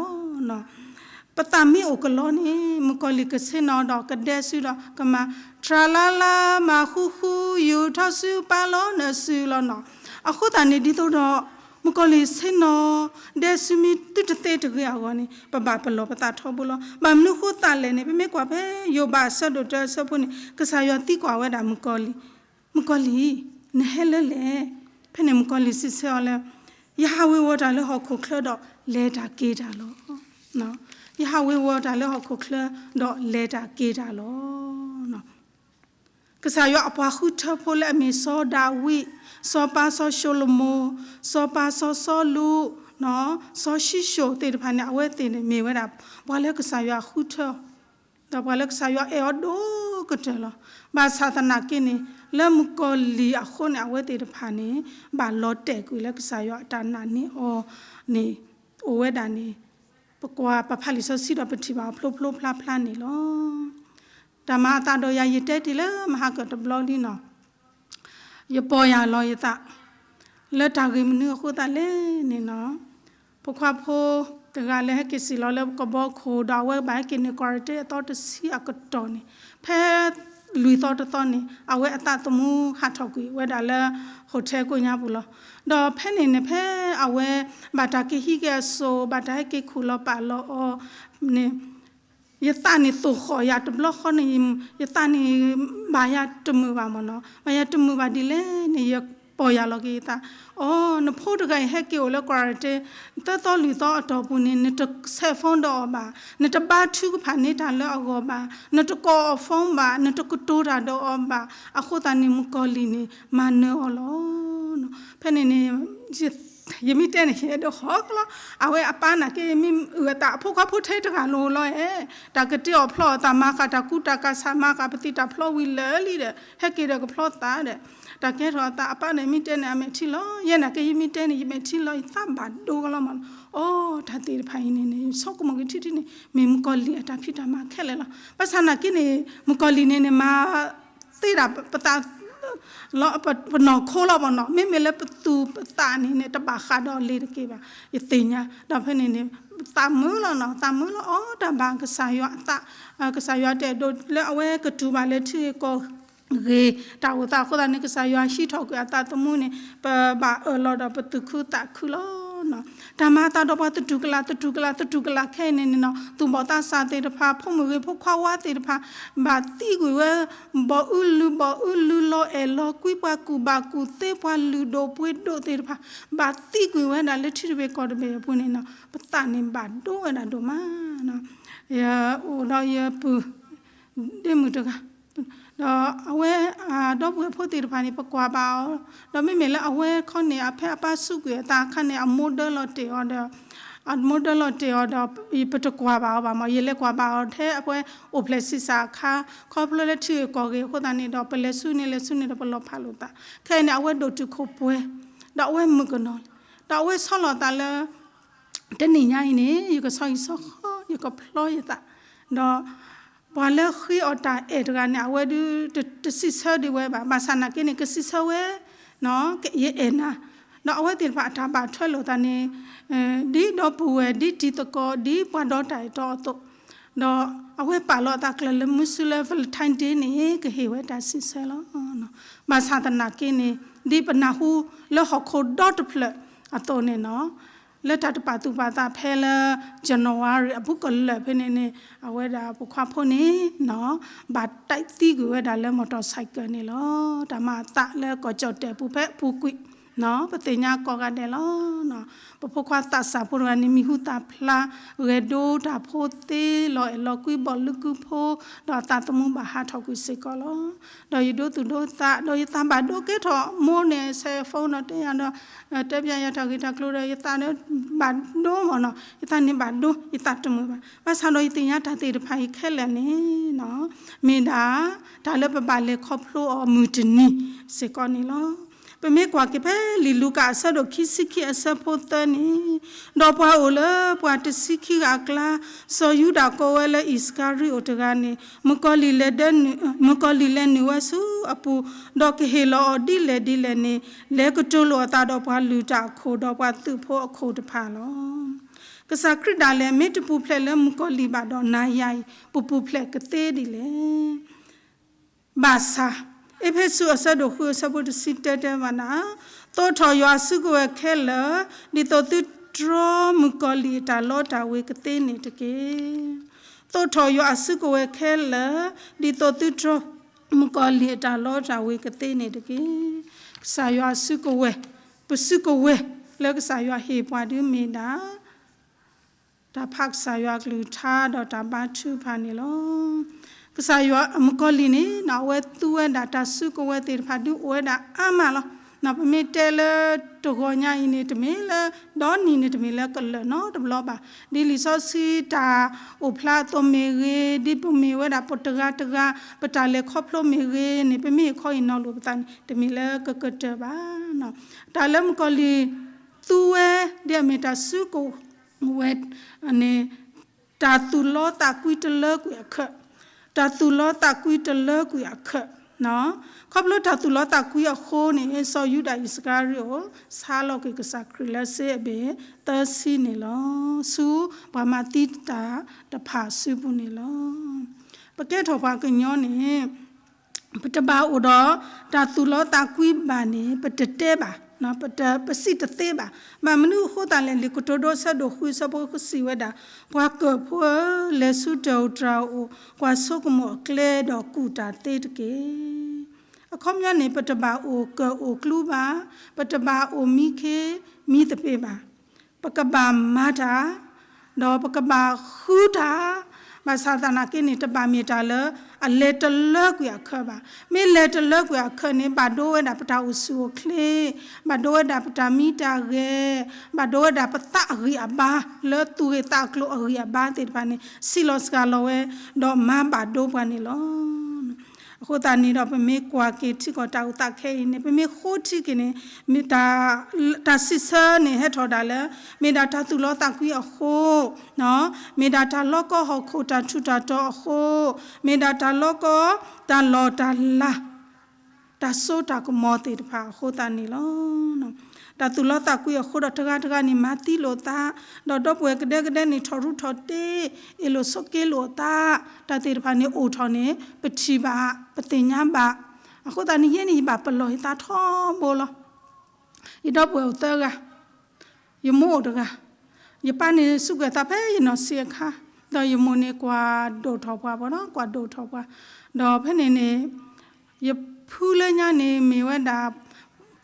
ၤ. ပသးမ့ၢ်အိၣ်ကလီန့ၣ် မုၣ်ကီၤလံၢ်ကဆ့ၣ်နီၤဒီးကဒဲစုဒီးကမၤ ထြၣ်လါလါ မၤဃူဃူ ယူၤထီၣ်စုပာ်လီၤနၢၤစုလီၤနီၤ. အဃိသတးန့ၣ် ဒ်သိးဒီး မုၣ်ကီၤလံၢ်ဆ့ၣ်နီၤ ဒဲစုမ့ၢ်သုတသ့တဂ့ၤအဂီၢ်န့ၣ် ပဘၣ်ပလီၢ်ပသးထီဘိလီၤ. ဘၣ်မနုၤဃိသးလဲၣ်န့ၣ် ပမ့ၢ်ကွၢ်ဖဲယိၤဘးအဆၢဒိၣ်တၢအဆၢဖိန့ၣ် ကစၢ်ယွၤသံကွၢ်ဝဲဒၣ်မုၣ်ကီၤလံၢ်, မုၣ်ကီၤလံၢ် နဟဲလၢလဲၣ်. ဖဲန့ၣ်မုၣ်ကီၤလံၢ်စံးဆၢအီၤလၢ ယဟးဝ့ၤဝီၤတၢ်လၢဟီၣ်ခိၣ်ချၢဒီးလဲၤတၢ်က့ၤတၢ်လီၤ. ယဟးဝ့ၤဝီၤတၢ်လၢဟီၣ်ခိၣ်ချၢဒီးလဲၤတၢ်က့ၤတၢ်လီၤ. ကစၢ်ယွၤအပှၤဃုထၢဖိလၢအမ့ၢ်စီၤဒၤဝံး, စီၤပၤစီၤၡလိၤမိၣ်, စီၤပၤစီၤစီလူး, စီၤၡံၣ်ၡိၣ်သ့ၣ်တဖၣ်န့ၣ် အဝဲသ့ၣ်န့ၣ်မ့ၢ်ဝဲဒၣ် ပှၤလၢကစၢ်ယွၤဃုထၢ ဒီးပှၤလၢကစၢ်ယွၤအဲၣ်အီၤဒိၣ်ကတၢၢ်လီၤ. ဘၣ်ဆၣ်သနာ်က့န့ၣ် လၢမုၣ်ကီၤလံၢ်အဃိန့ၣ် အဝဲသ့ၣ်တဖၣ်န့ၣ် ဘၣ်လီၤတဲာ်ကွံာ်လၢကစၢ်ယွၤအတၢ်နာ်န့ၢ်အီၤန့ၣ် အိၣ်ဝဲဒၣ်န့ၣ် ပကွၢ်ပဖးလံာ်စီဆှံဒီးပထံၣ်ဘၣ်အီၤဖျိဖျိဖျါဖျါန့ၣ်လီၤ. တၢ်မၤအသးဒီးယၤ ယတဲတ့ၢ်လၢမဟါကၢၣ်တဘျီလံနီၤ. ယပီၢ်ယၢ်လီၤယသး လၢတၢ်ဂ့ၢ်မနုၤအဃိသတးလဲၣ်န့ၣ်နီၤ, ဖိခွါဖိတဂၤလၢဟဲက့ၤစံၣ်လီၤလၢကဘီခိၣ်ဒီး အဝဲဘၣ်ဟဲက့ၤနုာ် quarantine အသီတဆံအကတီၢ်န့ၣ် ဖဲလွံၢ်သီတသီန့ၣ် အဝဲအသးသမူဟးထီၣ်ကွံာ်ဝဲဒၣ်လၢ hotel ကိးညါပူၤလီၤ. ဒီးဖဲန့ၣ်န့ၣ် ဖဲအဝဲဘၣ်တၢ်က့ၤဟံးက့ၤအစိၣ် ဘၣ်တၢ်ဟဲက့ၤခူၣ်လီၤပာ်လီၤအီၤန့ၣ် ယသးန့ၣ်သိၣ်ဃီၣ်ယၤတဘျီဃီန့ၣ် ယသးန့ၣ်ဘၣ်ယၤတမုာ်ဘၣ်မ့ၢ်နီၤ, ဘၣ်ယၤတမုာ်ဘၣ်ဒ်လဲၣ်န့ၣ် ယ ပိာ်ယၤလီၤက့ၤယသး. အိ နဖိတဂၤအံၤဟဲက့ၤအိၣ်လၢ quarantine သၢသီလွံၢ်သီအတီၢ်ပူၤန့ၣ် နတဆဲး phone ဒီးအီၤဘၣ်, နတဘါထုကဖၣ်န့ၢ်တၢ်လၢအဂီၢ်ဘၣ်, နတကိးအီၤ phone ဘၣ်, နတကတိၤတၢ်ဒီးအီၤဘၣ်, အဃိသတးန့ၣ် မုၣ်ကီၤလံၢ်န့ၣ် မၤနၢၤအီၤလီၤ. ဖဲန့ၣ်န့ၣ် ယမ့ၢ်တဲန့ၣ် ယအဲၣ်ဒိးဟီၣ်ကလီ, အဝဲအပၢ်နာ်က့ မ့ၢ်အုၣ်အသး အဖိခွါဖိထဲတဂၤလိၤလီၤဧါ, တၢ်ကတ့အီၣ်ဖျီအီၣ်သး မၤဃာ်တၢ်ကူတၢ်ကၤ ဆၣ်မၤဃာ်ပသံးတၢ်ဖျီဝံၤလၢာ်လံဒီး ဟဲက့ၤဒီးကဖျီသးဒီး တၢ်ကဲထီၣ်အသး အပၢ်န့ၣ်မ့ၢ်တဲန့ၣ် အမဲာ်ထံလီၤ, ယဲနာ်က့ ယမ့ၢ်တဲန့ၣ် ယမဲာ်ထံလီၤ ယသးဘၣ်ဒိကလီမးလီၤ. အိ တၢ်သ့ၣ်တဖၣ်အံၤန့ၣ်န့ၣ် ဆိကမိၣ်က့ၤထံထံန့ၣ် မ့ၢ်မုၣ်ကီၤလံၢ်အတၢ်ဖံးတၢ်မၤခဲလၢာ်လီၤ. ဘၣ်ဆၣ်နာ်က့န့ၣ် မုၣ်ကီၤလံၢ်န့ၣ်န့ၣ် မၤသ့ဒၣ်ပသး ပနီၢ်ခိလီၤမးနီၤ, မ့မ့ၢ်လၢပသူၣ်ပသးန့ၣ်န့ၣ် တဘၣ်ဃးဒီးလ့ၤတက့ၢ်ဘၣ်, ယသ့ၣ်ညါ. ဒီးဖဲန့ၣ်န့ၣ် သးမုာ်လီၤနီၤ, သးမုာ်လီၤအီၤတၢ်ဘၣ်ကစၢ်ယွၤအသး, ကစၢ်ယွၤတအဲၣ်ဒိးလၢအဝဲကတူၢ်ဘၣ်လၢထံဂ့ၢ်ကီၢ်ဂ့ၢ်တၢ်အိၣ်သးအဃိသတးန့ၣ် ကစၢ်ယွၤဟံးထီၣ်ကွံာ်အသးသမူန့ၣ် ပဘၣ်အၢၣ်လီၤဒီးပသူၣ်ခုသးခုလီၤ. တၢ်မၤအသးဒီးပှၤသတူၢ်ကလာ် သတူၢ်ကလာ် သတူၢ်ကလာ်ခဲအံၤန့ၣ်န့ၣ်နီၤ, သူၣ်ဘီၣ်သးစၢ်သ့ၣ်တဖၣ် ဖိမုၣ်ဂ့ၤ ဖိခွါဝါသ့ၣ်တဖၣ် ဘၣ်သံကွံာ်ဝဲ ဘီၣ်အူလုၢ် ဘီၣ်အူလုၢ် လီၤအဲၣ်လီၤကွံ ပှၤကူၣ်ဘၣ်ကူၣ်သ့ ပှၤလုၢ်ဒိၣ်ပှ့ၤဒိၣ်သ့ၣ်တဖၣ် ဘၣ်သံကွံာ်ဝဲဒၣ်လၢထံတဘ့ၣ်ကီၢ်တဘ့ၣ်အပူၤန့ၣ်နီၤ, ပသးန့ၣ်ဘၣ်ဒိဝဲဒၣ်ဒိၣ်မး. ယအိၣ်ဒီးယပုၢ် ဒ့မုၣ်တဂၤ ဒီးအဝဲအဒီပုၢ်ဝဲၢ်ဖိသ့ၣ်တဖၣ်န့ၣ် ပကွၢ်ဘၣ်အီၤ, ဒီးမ့မ့ၢ်လၢအဝဲခီန့ၣ် အဖဲအပၢ်စူးကွံာ်အသးအခါန့ၣ် အမိၢ်ဒၢလီၤတဲာ်အီၤဒီး အမိၢ်ဒၢလီၤတဲာ်အီၤဒီး ပတကွၢ်ဘၣ်အီၤဘၣ်မး, ယလဲၤကွၢ်ဘၣ်အီၤထဲအဝဲအိၣ်ဖျဲၣ်ဆံးစၢ်အခါ ခီဖျိလၢထံဂ့ၢ်ကီၢ်ဂ့ၢ်အဃိသတးန့ၣ်ဒီး ပလဲၤဆူန့ၣ်လဲၤဆူန့ၣ်ဒီးပလီၤဖးလိာ်သး, ခဲအံၤန့ၣ် အဝဲဒိၣ်တုာ်ခိၣ်ပှဲၤ ဒီးအဝဲမုၣ်ကနီၤလံ, ဒီးအဝဲဆီလီၤသးလၢ တနံၤညါအံၤန့ၣ် ယကဆီဟံၣ်ဆီဃီ ယကဖျီယသး, ဒီးပှၤလၢဃ့အီၤတၢ်အဲၣ်တဂၤန့ၣ် အဝဲဒုးတစံးဆၢဒံးဝဲဘၣ်, ဘၣ်ဆၣ်နာ်က့န့ၣ် ကစံးဆၢဝဲ ယအဲၣ်နၤ, ဒီးအဝဲသ့ၣ်တဖၣ်အတၢ်ဘၣ်ထွဲလိာ်သးန့ၣ် ဒ်ဒီပုၢ်ဝဲၢ် ဒ်တံၤသကိး ဒ်ပှၤဒီတၢ်အဲၣ်တီအသိး, ဒီးအဝဲပာ်လီၤအသးကျၢၤလၢ မုၢ်ဆူလၢ Valentine Day န့ၣ် ကဟ့ၣ်ဝဲတၢ်စံးဆၢလီၤ. ဘၣ်ဆၣ်သနာ်က့န့ၣ် ဒ်ပနၢ်ဟူလၢဟီၣ်ခိၣ်ဒီတဖျၢၣ်အသိးန့ၣ်နီၤ လၢတၢ်တပာ်သူၣ်ပာ်သးဖဲလၢ January အဘူးကလၢာ်ဖဲန့ၣ်န့ၣ် အဝဲဒၣ်ပိာ်ခွါဖိန့ၣ်နီၤ ဘၣ်တၢ်သံကွံာ်ဝဲဒၣ်လၢ motorcycle န့ၣ်လီၤ. တၢ်မၤအသးလၢကီၢ်ကၠီၣ်တဲၣ်ပူၤဖဲအပူၤကွံာ် ပသ့ၣ်ညါကိးဂၤဒဲးလီၤ. ပဖိခွါသးစၢ်ဖိတဂၤန့ၣ် မံၤဟူသၣ်ဖျါ ဂဲၤဒိတၢ်ဖိသ့ လီၤအဲၣ်လီၤကွံ ဘီၣ်လုကုဖိ ဒီးအသးသမူဘၣ်ဟးထီၣ်ကွံာ်စ့ၢ်ကီးလီၤ. ဒီးယဒိသူၣ်ဒိသး ဒီးယသးဘၣ်ဒိကဲထီၣ် မိၢ်န့ၣ် ဆဲး phone ဒီးတဲယၤဒီး တဲပျးယၤတၢ်ဂ့ၢ်တၢ်ကျိၤဒီး ယသးန့ၣ်ဘၣ်ဒိမးနီၤ, ယသးန့ၣ်ဘၣ်ဒိ ယသးတမုာ်ဘၣ်. ဘၣ်ဆၣ်ဒီးယသ့ၣ်ညါတၢ်သ့ၣ်တဖၣ်အံၤခဲလၢာ်န့ၣ်နီၤ မ့ၢ်ဒၣ် တၢ်လၢပဘၣ်လဲၤခီဖျိအီၤမုၢ်တနံၤစ့ၢ်ကီးန့ၣ်လီၤ. ပမ့ၢ်ကွၢ်က့ၤဖဲလံာ်လူၤကၣ်အဆၢဒိၣ်ခံဆံခံအဆၢဖိသၢန့ၣ်, ဒီးပှၤအိၣ်လၢပှၤတဆံခံဂၤအကျါ စီၤယူဒၤကိးဝဲလၢအံၣ်စကၤရံအိၣ်တဂၤန့ၣ် မုၣ်ကီၤလံၢ်လဲၤဒၢနုာ် မုၣ်ကီၤလံၢ်လဲၤနုာ်ဝဲဆူအပူၤ, ဒီးကဟ့ၣ်လီၤအီၤဒ်လဲၣ်ဒ်လဲၣ်န့ၣ် လဲၤကတိၤလိာ်အသးဒီးပှၤလုၢ်တၢ်အခိၣ် ဒီးပှၤသုးဖိအခိၣ်တဖၣ်လီၤ. ကစၢ်ခရံာ်ဒၣ်လဲာ် မ့ၢ်တပူၤဖျဲးလၢမုၣ်ကီၤလံၢ်ဘၣ်ဒီး နၤယၤအံၤ ပပူၤဖျဲးကသ့ဒ်လဲၣ်. ဘၣ်ဆၣ် အ့းဖ့းစူးအဆၢဒိၣ်ဃုအဆၢဖိတဆံတၢတဲဘၣ်နၤ, သိးထီၣ်ယွၤအစုကဝဲၤခဲလၢာ်, ဒ်သိးသုတြီမုၣ်ကီၤလံၢ်အတၢ်လီတၢ်ဝ့ၤကသ့န့ၣ်တက့ၢ်. သိးထီၣ်ယွၤအစုကဝဲၤခဲလၢာ်, ဒ်သိးသုတြီမုၣ်ကီၤလံၢ်အတၢ်လီတၢ်ဝ့ၤကသ့န့ၣ်တက့ၢ်. ကစၢ်ယွၤအစုကဝဲၤ, ပစုကဝဲၤလၢကစၢ်ယွၤဟ့ၣ်ပှၤဒုးမ့ၢ်ဒၣ် တၢ်ဖးကစၢ်ယွၤအကလုၢ်ကထါဒီးတၢ်ဘါထုကဖၣ်န့ၣ်လီၤ. ကစၢ်ယွၤအမုၣ်ကီၤလံၢ်န့ၣ် အဝဲသူဝဲဒၣ်တၢ်စုကဝဲၤသ့ၣ်တဖၣ်ဒုးအိၣ်ဝဲဒၣ်အါမးလီၤ. ပမ့ၢ်တဲလၢတဂီၤညါအံၤန့ၣ် တမ့ၢ်လၢ ဒီနံၤန့ၣ် တမ့ၢ်လၢကလၢာ်နီတဘျီဘၣ်. ဒ်လံာ်စီဆှံတၢ်အိၣ်ဖျါအသိးမ့ၢ်ဂ့ၤ, ဒ်ပမ့ၢ်ဝဲဒၣ်ပတဂၤတဂၤ ပတၢ်လဲၤခီဖျိမ့ၢ်ဂ့ၤန့ၣ် ပမ့ၢ်အံၤခီအံၤနီၤလိာ်ပသးန့ၣ် တမ့ၢ်လၢကကတၢၢ်ဘၣ်. တၢ်လၢမုၣ်ကီၤလံၢ်သူဝဲ ဒ်အမ့ၢ်တၢ်စုက ဝဲန့ၣ် တၢ်သူၣ်လီသးကွံတလၢကွံာ်အခၢး, တၢ်သူၣ်လီသးကွံတလၢကွံာ်အခၢး, ခီဖျိတၢ်သူၣ်လီသးကွံအဃိန့ၣ် စီၤယူဒၤအံၣ်စကၤရံအိၣ် ဆါလီၤက့ၤကစၢ်ခရံာ်လၢစ့အဘ့ၣ်သၢဆံန့ၣ်လီၤ. ဆူပှၤမၤသံတၢ်တဖၣ်အစုပူၤန့ၣ်လီၤ. ပကဲထီၣ်ပှၤကညီန့ၣ် ပတဘၣ်အိၣ်ဒီးတၢ်သူၣ်လီသးကွံဘၣ်န့ၣ် ပတတဲဘၣ်, ပစံးတသ့ဘၣ်. ဘၣ်မနုၤအဃိသတးလဲၣ်, လံာ်ကတိၤဒိအဆၢဒိၣ်ဃုအဆၢဖိဃုစံးဝဲဒၣ်, ပှၤကၢၢ်ဖိဧၢ, လဲၤဆူတၢ်အိၣ်တၢ်အိၣ်, ကွၢ်ဆိကမိၣ်အကျဲဒီးကူၣ်တၢ်သ့တက့ၢ်. အခီပညီန့ၣ် ပတဘၣ်အိၣ်ကၢၢ်အိၣ်ကျူဘၣ်, ပတဘၣ်အိၣ်မံခ့မံသပ့ၤဘၣ်. ပကဘၣ်မၤတၢ်, ဒီးပကဘၣ်ဃုတၢ်, ဘၣ်ဆၣ်သနာ်က့န့ၣ် တဘၣ်မ့ၢ်တၢ်လၢအလဲၤတလၢကွံာ်အခၢးဘၣ်. မ့ၢ်လဲၤတလၢကွံာ်အခၢးန့ၣ် ဘၣ်ဒိဝဲဒၣ်ပတၢ်အိၣ်ဆူၣ်အိၣ်ချ့, ဘၣ်ဒိဝဲဒၣ်ပတၢ်မံတၢ်ဂဲၤ, ဘၣ်ဒိဝဲဒၣ်ပသးအဂံၢ်အဘါ လၢသူၣ်ဂ့ၢ်သးကျိၤအဂံၢ်အဘါသ့ၣ်တဖၣ်န့ၣ် ဆံးလီၤစှၤလီၤဝဲ ဒီးမၤဘၣ်ဒိပှၤန့ၣ်လီၤ. အဃိသတးန့ၣ်ဒီး ပမ့ၢ်ကွၢ်က့ၤထံကီၢ်တၢ်အိၣ်သးခဲအံၤန့ၣ် ပမ့ၢ်ဃိထံက့ၤန့ၣ် မ့ၢ်တၢ် တၢ်စံးဆၢန့ၣ် ဟဲထီၣ်ဒၣ်လၢ မ့ၢ်ဒၣ်တၢ်သူၣ်လီသးကွံအဃိ, မ့ၢ်ဒၣ်တၢ်လီကီဟီၣ်ခိၣ်တၢ်ထူးတၢ်တီၤအဃိ, မ့ၢ်ဒၣ်တၢ်လီကီ တၢ်လီၢ်တၢ်လၤ တၢ်စိတၢ်ကမီၤသ့ၣ်တဖၣ်အဃိသတးန့ၣ်လီၤ. တၢ်သူၣ်လီသးကွံအဃိဒီး တဂၤတဂၤန့ၣ် မၤသံလိာ်သး, ဒီးဒီပုၢ်ဝဲၢ်ကဒဲကဒဲန့ၣ် ထီၣ်ရူထီၣ်တ့, အ့ၣ်လိာ်ဆိးက့လိာ်အသး, တၢ်သ့ၣ်တဖၣ်န့ၣ်အိၣ်ထီၣ်န့ၣ် ပထံၣ်ဘၣ်, ပသ့ၣ်ညါဘၣ်. အဃိသတးန့ၣ် ယဲန့ၣ် ယဘၣ်ပလီၢ်ယသးထီဘိလီၤ. ယဒီပုၢ်ဝဲၢ်အိၣ်သၢဂၤ, ယမိၢ်အိၣ်တဂၤ, ယပၢ်န့ၣ်စူးကွံာ်သးဖဲယနီၢ်ဆံးအခါ, ဒီးယမိၢ်န့ၣ်ကွၢ်ဒိၣ်ထီၣ်ပှၤဘၣ်နီၤ, ကွၢ်ဒိၣ်ထီၣ်ပှၤ, ဒီးဖဲန့ၣ်န့ၣ် ယဖုလၢညါန့ၣ် မ့ၢ်ဝဲဒၣ်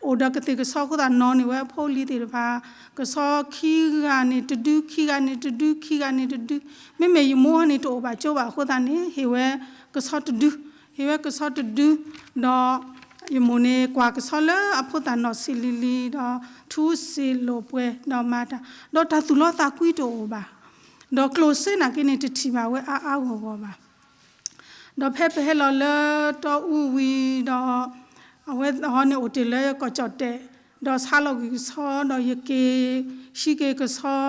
အိၣ်ဒီးကသ့ၣ်ကဆီအဃိသတး နီၢ်န့ၢ်ဝဲဖိလံၤသ့ၣ်တဖၣ်, ကဆီခံဂၤန့ၣ်တဒု, ခံဂၤန့ၣ်တဒု, ခံဂၤန့ၣ်တဒု, မ့မ့ၢ်ယမိၢ်န့ၣ်တအိၣ်ဘၣ်ကၠိဘၣ်အဃိသတးန့ၣ် ဟ့ၣ်ဝဲကဆီတဒု, ဟ့ၣ်ဝဲကဆီတဒု, ဒီးယမိၢ်န့ၣ်ကွၢ်ကဆီလၢအဖိသၣ်နီၢ်ဆံးလံၤလံၤ ဒီးထူစ့လိာ်ပှဲၤ ဒီးမၤတၢ်, ဒီးတၢ်သူၣ်လီသးကွံတအိၣ်ဘၣ်, ဒီးကျိၣ်စ့နာ်က့န့ၣ် တထံၣ်ဘၣ်ဝဲအါအါဂီၢ်ဂီၢ်ဘၣ်. ဒီးဖဲပဟဲလီၤလၢတီအူဝံၤဒီး အဝဲဟီန့ၣ်အိၣ်တ့ၢ်လၢကီၢ်ကၠီၣ်တဲၣ်, ဒီးဆါလီၤကွံာ်ကဆီ ဒီးယက့ၤ ဟံးက့ၤကဆီ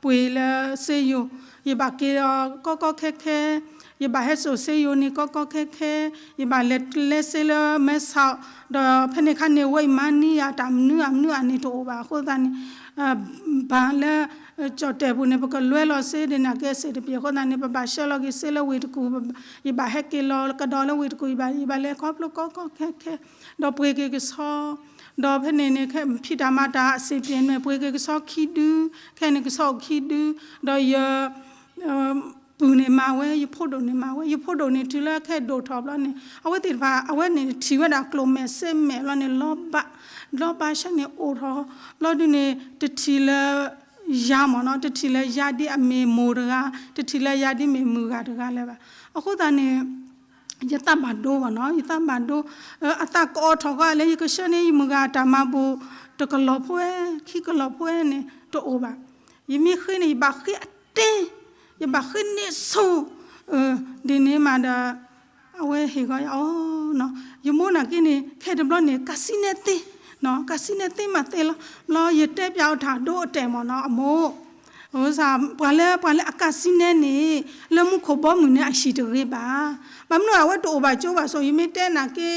ပှ့ၤလၢစ့ယိၤ, ယဘၣ်က့ၤဒီးကီကီခဲခဲ, ယဘၣ်ဟဲစိာ်စ့ယိၤန့ၣ်ကီကီခဲခဲ, ယဘၣ်လဲၤကျဲစ့လၢမဲဆီး, ဒီးဖဲန့ၣ်ခါန့ၣ် ဝဲအံၤမၤနံၤယၤတၢ်မနုၤအမနုၤအန့ၣ်တအိၣ်ဘၣ်အဃိသတးန့ၣ် ဘၣ်လၢ ကၠီၣ်တဲၣ်ပူၤန့ၣ် ပကလွဲလီၤစ့ဒ်န့ၣ်က့စ့ၣ်တပျ့ၤအဃိသတးန့ၣ် ပဘၣ်ဆှၢလီၤက့ၤစ့လၢဝ့ၢ်တကူၣ်, ယဘၣ်ဟဲက့ၤလီၤကဒီးလၢဝ့ၢ်တကူၣ်, ယဘၣ် ယဘၣ်လဲၤခီဖျိကီကီခဲခဲ, ဒီးပှ့ၤက့ၤကဆီ, ဒီးဖဲန့ၣ်န့ၣ် ဖံးတၢ်မၤတၢ်အဆံးပျ့ၤန့ၣ် ပှ့ၤက့ၤကဆီခံဒု, ခဲန့ၣ်ကဆီအိၣ်ခံဒု, ဒီးယ ပုၢ်န့ၣ်မၤဝဲ, ယဖိဒိၣ်န့ၣ်မၤဝဲ, ယဖိဒိၣ်န့ၣ်တုၤလၢခဲဒိၣ်ထီၣ်ဘျီန့ၣ် အဝဲသ့ၣ်တဖၣ် အဝဲန့ၣ်ထံၣ်ဝဲဒၣ်ကျိၣ်မဲာ်စ့မဲာ်ဘျီန့ၣ် လီၤဘၣ်, လီၤဘၣ်ဆၢန့ၣ်အိၣ်ထီၣ်ဘျီဒုန့ၣ် တထံၣ်လၢယၤမ့ၢ်နီၤ, တထံၣ်လၢယၤဒ်အမ့ၢ်မိၢ်တဂၤ, တထံၣ်လၢယၤဒ်မ့ၢ်မုၢ်ဂၤတဂၤလၢၤဘၣ်. အဃိသတးန့ၣ် ယသးဘၣ်ဒိဘၣ်နီၤ, ယသးဘၣ်ဒိ, အသးကအီထီၣ်ဃီလၢယကဆှၢန့ၢ်ယမုၢ်ဂၤတၢ်မၤဘူၣ် တကလီၢ်ဖိဝဲ, ခံကလီၢ်ဖိဝဲန့ၣ် တအိၣ်ဘၣ်. ယမ့ၢ်ဃ့န့ၣ် ယဘၣ်ဃ့အတ့, ယဘၣ်ဃ့န့ၢ်ဆိ, ဒ်န့ၣ်မးဒီး အဝဲဟ့ၣ်ဂီၤယၤအီၤနီၤ, ယမိၢ်နာ်က့န့ၣ် ခဲတဘျီန့ၣ် ကးစံနဲသ့, ကးစံနဲသ့မးသ့လီၤ, ဘျီယတဲပျးအီၤတၢ်ဒိအတဲာ်မ့ၢ်နီၤ, အမိၢ် ပှၤလၢ ပှၤလၢအကးစံနဲန့ၣ် လၢမူခိၣ်ဘီမုၢ်န့ၣ်အဟံၣ်တဂ့ၤဘၣ်. ဘၣ်မနုၤအဝဲတအိၣ်ဘၣ်ကၠိဘၣ်ဆိး ယမ့ၢ်တဲနာ်က့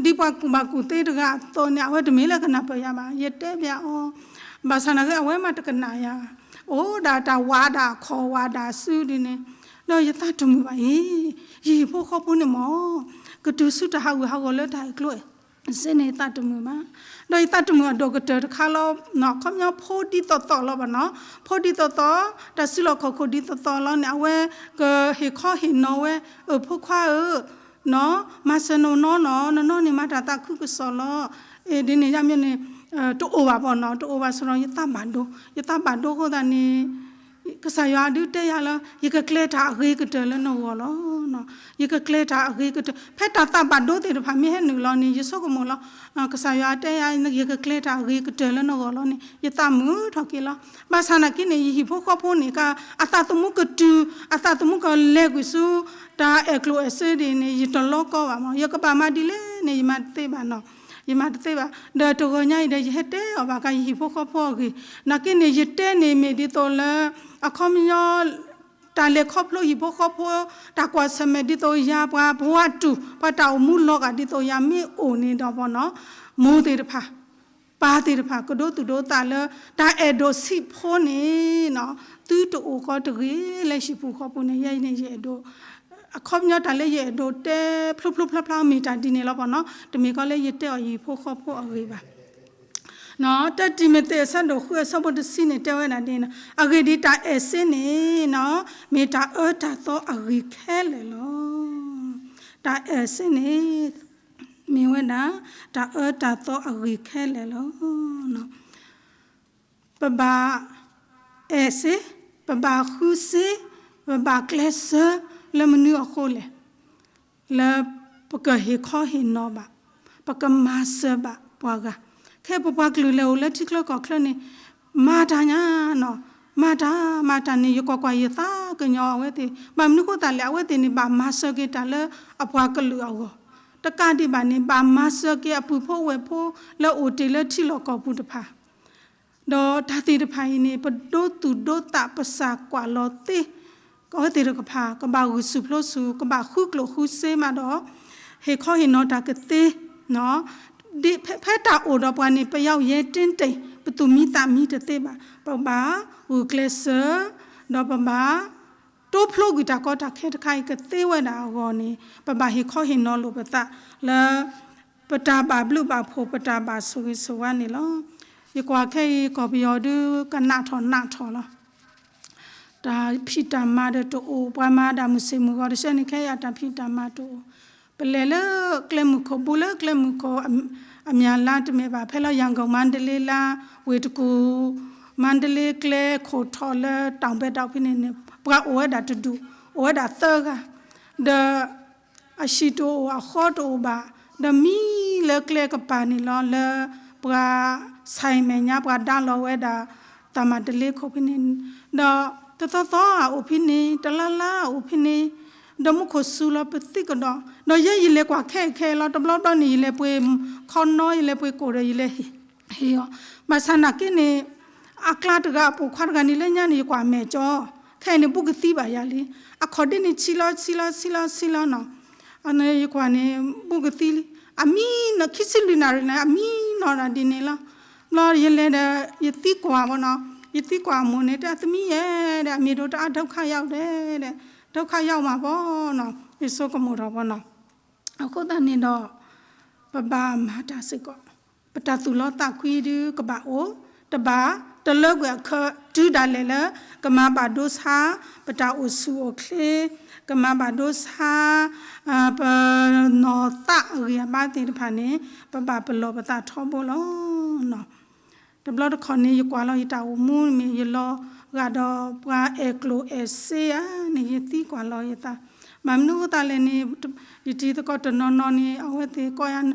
ဒ်ပှၤကူၣ်ဘၣ်ကူၣ်သ့တဂၤအသိးန့ၣ် အဝဲတမ့ၢ်လၢကနၢ်ပၢၢ်ယၤဘၣ်. ယတဲပျးအီၤ ဘၣ်ဆၣ်နာ်က့ အဝဲမးတကနၣ်ယၤဘၣ်. အိၣ်ဒၣ်တၢ်ဝးဒၣ်ခီၣ်ဝးဒၣ်စုဒ်န့ၣ် ဒီးယသးတမုာ်ဘၣ်အံၤ, ယဟံၣ်ဖိဃီဖိန့ၣ်မ့ၢ် ကတုၤဆူတၢ်ဟးဂူာ်ဟးဂီၤလၢတၢ်အဲၣ်ကျိၣ်အဲၣ် စ့န့ၣ်ယသးတမုာ်ဘၣ်. ဒီးယသးတမုာ်အဒိၣ်ကတၢၢ်တခါလီၤ, ခီပညီဖိဒ်သိးသိးလီၤဘၣ်နီၤ, ဖိဒ်သိးသိး, တၢ်စုလီၢ်ခီၣ်ခိၣ်ဒ်သိးသိးလီၤန့ၣ် အဝဲကဟ့ၣ်ခီဟ့ၣ်နီၤဝဲ, အၢ ဖိခွါဧၢ, နီၤ, မၤစၢၤနနီၤနီၤ, နနီၤန့ၣ်မၤတၢ်သးခုကစီၣ်လီၤ. ဒ်န့ၣ်ယမ့ၢ်န့ၣ် တအိၣ်ဘၣ်ဘၣ်နီၤ, တအိၣ်ဘၣ်စ့ၢ်ဒီး ယသးဘၣ်ဒိ, ယသးဘၣ်ဒိအဃိသတးန့ၣ် ကစၢ်ယွၤဒုးတဲယၤလၢ ယကကျဲတၢ်အဂ့ၤကတၢၢ်လၢနဂီၢ်လီၤ. ယကကျဲတၢ်အဂ့ၤကတၢၢ်, ဖဲတၢ်သးဘၣ်ဒိသ့ၣ်တဖၣ်မ့ၢ်ဟဲနုာ်လီၤန့ၣ် ယဆိကမိၣ်လီၤ. ကစၢ်ယွၤတဲယၤ ယကကျဲတၢ်အဂ့ၤကတၢၢ်လၢနဂီၢ်လီၤန့ၣ် ယသးမုာ်ထီၣ်က့ၤလီၤ. ဘၣ်ဆၣ်နာ်က့န့ၣ် ယဟံၣ်ဖိဃီဖိန့ၣ် အသးသမူကတုၤ, အသးသမူကလဲၤကွံာ်ဆူ တၢ်အဲၣ်ကျိၣ်အဲၣ်စ့ဒ်န့ၣ် ယတလီကီဘၣ်မး, ယကဘၣ်မၤဒ်လဲၣ်န့ၣ် ယမၤတသ့ဘၣ်နီၤ. ယမၤတသ့ဘၣ်. ဒီးတဂီၤညါအံၤဒီး ယဟဲတဲအီၤဘၣ်က ယဟံၣ်ဖိဃီဖိအဂ့ၢ်, နာ်က့န့ၣ် ယတဲန့ၣ်မ့ၢ်ဒ်သိးလၢ အခီပညီ တၢ်လဲၤခီဖျိဟံၣ်ဖိဃီဖိ တၢ်ကွၢ်ဆၢၣ်မဲာ်ဒ်သိးယၤ ပှၤဘဝတူၢ် ပှၤတၢ်အိၣ်မူလီၤဂာ်ဒ်သိးယၤမ့ၢ်အိၣ်န့ၣ်ဒီးဘၣ်နီၤ, မိၢ်သ့ၣ်တဖၣ် ပၢ်သ့ၣ်တဖၣ် ကဒိသူၣ်ဒိသးလၢ တၢ်အဲၣ်ဒိးဆံးဖိန့ၣ်နီၤ, သုတအိၣ်ဃီတဂ့ၤလၢဟံၣ်ပူၤဃီပူၤန့ၣ် ယဲအံၤန့ၣ် ယအဲၣ်ဒိး အခီပညီတၢ်လၢယအဲၣ်ဒိးတဲဖျိဖျိဖျါဖျါမ့ၢ်တၢ်ဒ်န့ၣ်လီၤဘၣ်နီၤ, တမ့ၢ်ကီလၢယတဲအီၤယဟံၣ်ဖိဃီဖိအဂ့ၢ်ဘၣ်. နီၤ, တၢတံၤမသ့းအဆၢဒိၣ်ဃုအဆၢဖိတဆံန့ၣ် တဲဝဲဒၣ်ဒ်နီၤ, အဂ့ၢ်ဒ်အံၤ, တၢ်အဲၣ်စ့န့ၣ်နီၤ, မ့ၢ်တၢ်အၢတၢ်သီအဂ့ၤခဲလၢာ်လီၤ. တၢ်အဲၣ်စ့န့ၣ် မ့ၢ်ဝဲဒၣ် တၢ်အၢတၢ်သီအဂ့ၢ်ခဲလၢာ်လီၤ. ပဘၣ်အဲၣ်စ့, ပဘၣ်ဃုစ့, ပဘၣ်ကျဲးစၢးလၢမနုၤအဃိလဲၣ်, လၢပကဟ့ၣ်ခီဟ့ၣ်နီၤဘၣ်, ပကမၤစၢၤဘၣ်ပှၤဂၤ. ခဲပပှၤကလုာ်လဲၤအိၣ်လၢထံချၢကီၢ်ချၢန့ၣ် မၤတၢ်ညါနီၤ, မၤတၢ် မၤတၢ်န့ၣ် ယကွၢ်ကွၢ်ယသးကညီၤအဝဲသ့ၣ်, ဘၣ်မနုၤဃိသတးလဲၣ်, အဝဲသ့ၣ်န့ၣ် ဘၣ်မၤစၢၤက့ၤတၢ်လၢအပှၤကလုာ်အဂီၢ်, တကးဒံးဘၣ်န့ၣ် ဘၣ်မၤစၢၤက့ၤအပုၢ်ဖိဝဲၢ်ဖိလၢအိၣ်တ့ၢ်လၢထံလီၢ်ကီၢ်ပူၤတဖၣ် ဒီးတၢ်သ့ၣ်တဖၣ်အံၤန့ၣ် ပဒိသူၣ်ဒိသးပစၢ်ကွၢ်လီၤသ့, အဝဲသ့ၣ်တဖၣ် ကဘၣ်ဂုာ်ဆူၣ်ပျိဆူၣ်, ကဘၣ်ဃုကျိၣ်ဃုစ့မးဒီး ဟ့ၣ်ခီဟ့ၣ်နီၤတၢ်ကသ့, ဒ်ဖဲ ဖဲတၢ်အိၣ်ဒီးပှၤန့ၣ် ပယီၤယဲတ့တ့ၢ် ပသူၣ်မံသးမံတသ့ဘၣ်. ပဘၣ်ဂုာ်ကျဲးစၢး, ဒီးပဘၣ် တိဖျိကွံာ်တၢ်ကီတၢ်ခဲတခါအံၤကသ့ဝဲဒၣ်အဂီၢ်န့ၣ် ပဘၣ်ဟ့ၣ်ခီဟ့ၣ်နီၤလိာ်ပသးလၢ ပတၢ်ဘၣ်ဘျုးဘၣ်ဖှိၣ် ပတၢ်ဘၣ်ဆိၣ်ဂ့ၤဆိၣ်ဝါန့ၣ်လီၤ. ယကွၢ်ခဲအံၤ ကီၢ်ပယီၤဒုးကနးထီၣ်နးထီၣ်လီၤ. တၢ်ဖံးတၢ်မၤဒီးတအိၣ်, ပှၤမၤဒၣ်မုၢ်ဆ့ၣ်မုၢ်ဂီၤတဆဲန့ၣ် ခဲအံၤအတၢ်ဖံးတၢ်မၤတအိၣ်. ပလဲၤလၢကျဲမုၢ်ခိၣ် ဘူးလၢကျဲမုၢ်ခိၣ် အ အမၠၣ်လါတမ့ၢ်ဘၣ်, ဖဲလၢ ရန်ကုန် မန္တလေးလမ်း ဝ့ၢ်တကူၣ် မန္တလေးကျဲခိၣ်ထီၣ်လၢ တောင်ဘက် ဒီးဖဲန့ၣ်န့ၣ် ပှၤအိၣ်ဝဲဒၣ်တဒူၣ်, အိၣ်ဝဲဒၣ်သၢဂၤ, ဒီး အဟံၣ်တအိၣ်အဃီတအိၣ်ဘၣ်, ဒီးမံလၢကျဲကပၤန့ၣ်လီၤ, လၢပှၤ ဆိုင် မဲာ်ညါ ပှၤဒါလီၤဝဲဒၣ် သးမၤတလ့ခိၣ်ဖဲန့ၣ်, ဒီးတသီသီအိၣ်ဖဲန့ၣ်, တလါလါအိၣ်ဖဲန့ၣ်, ဒီးမူခိၣ်စူၤလီၤပသံကဒီး, ဒီးယဲယလဲၤကွၢ်ခဲခဲလီၤ, တဘျီဘျီန့ၣ် ယလဲၤပှ့ၤခီနီ ယလဲၤပှ့ၤကိၣ်ဒီး ယလဲၤဟ့ၣ်အီၤ, ဘၣ်ဆၣ်နာ်က့န့ၣ် အကျါတဂၤအပိာ်ခွါတဂၤန့ၣ် လၢညါန့ၣ် ယကွၢ်မဲာ်ကၠီ, ခဲအံၤန့ၣ် ဘူးကသံဘၣ်ယၤလံ, အခီၣ်ဒ့န့ၣ် ဆံးလီၤ ဆံးလီၤ ဆံးလီၤ ဆံးလီၤနီၤ, ယကွၢ်န့ၣ် ဘူးကသံလံ, အမံနီၤ ခံဆံလွံၢ်နၣ်ရံၣ်န့ၣ် အမံနီၤဒီးဒ်န့ၣ်လီၤ. ဘျီယလဲၤဒီး ယသံကွၢ်ဘၣ်နီၤ, ယသံကွၢ်အမိၢ်န့ၣ် တဲ သမံယဲၢ် ဒီး အမ့ၢ်ဒိးတအါ ဒုက္ခရောက်တယ် ဒုက္ခရောက်မှာပေါ့နီၤ, ယဆိကမိၣ်ထီၣ်ဘၣ်နီၤ. အဃိသတးန့ၣ်ဒီး ပဘၣ်မၤတၢ်စ့ၢ်ကီး, ပတၢ်သူၣ်လီသးကွံဒုးကဘၣ်အိၣ်, တဘၣ်တလၢကွံာ်အခါ တုၤဒၣ်လဲာ်လၢ ကမၤဘၣ်ဒိဆါ ပတၢ်အိၣ်ဆူၣ်အိၣ်ချ့, ကမၤဘၣ်ဒိဆါ ပနီၢ်သးအဂံၢ်အဘါသ့ၣ်တဖၣ်န့ၣ် ပဘၣ်ပလီၢ်ပသးထီဘိလီၤ. တဘျီတခီၣ်န့ၣ် ယကွၢ်လီၤယတၢ်အိၣ်မူမ့ၢ် ယလီၤဂာ်ဒီးပှၤအဲၣ်ကျိၣ်အဲၣ်စ့ဧါန့ၣ် ယသံကွၢ်လီၤယသး, ဘၣ်မနုၤအဃိသတးလဲၣ်န့ၣ် ယတံၤသကိးတနီၤနီၤန့ၣ် အဝဲသ့ၣ်ကိးယၤ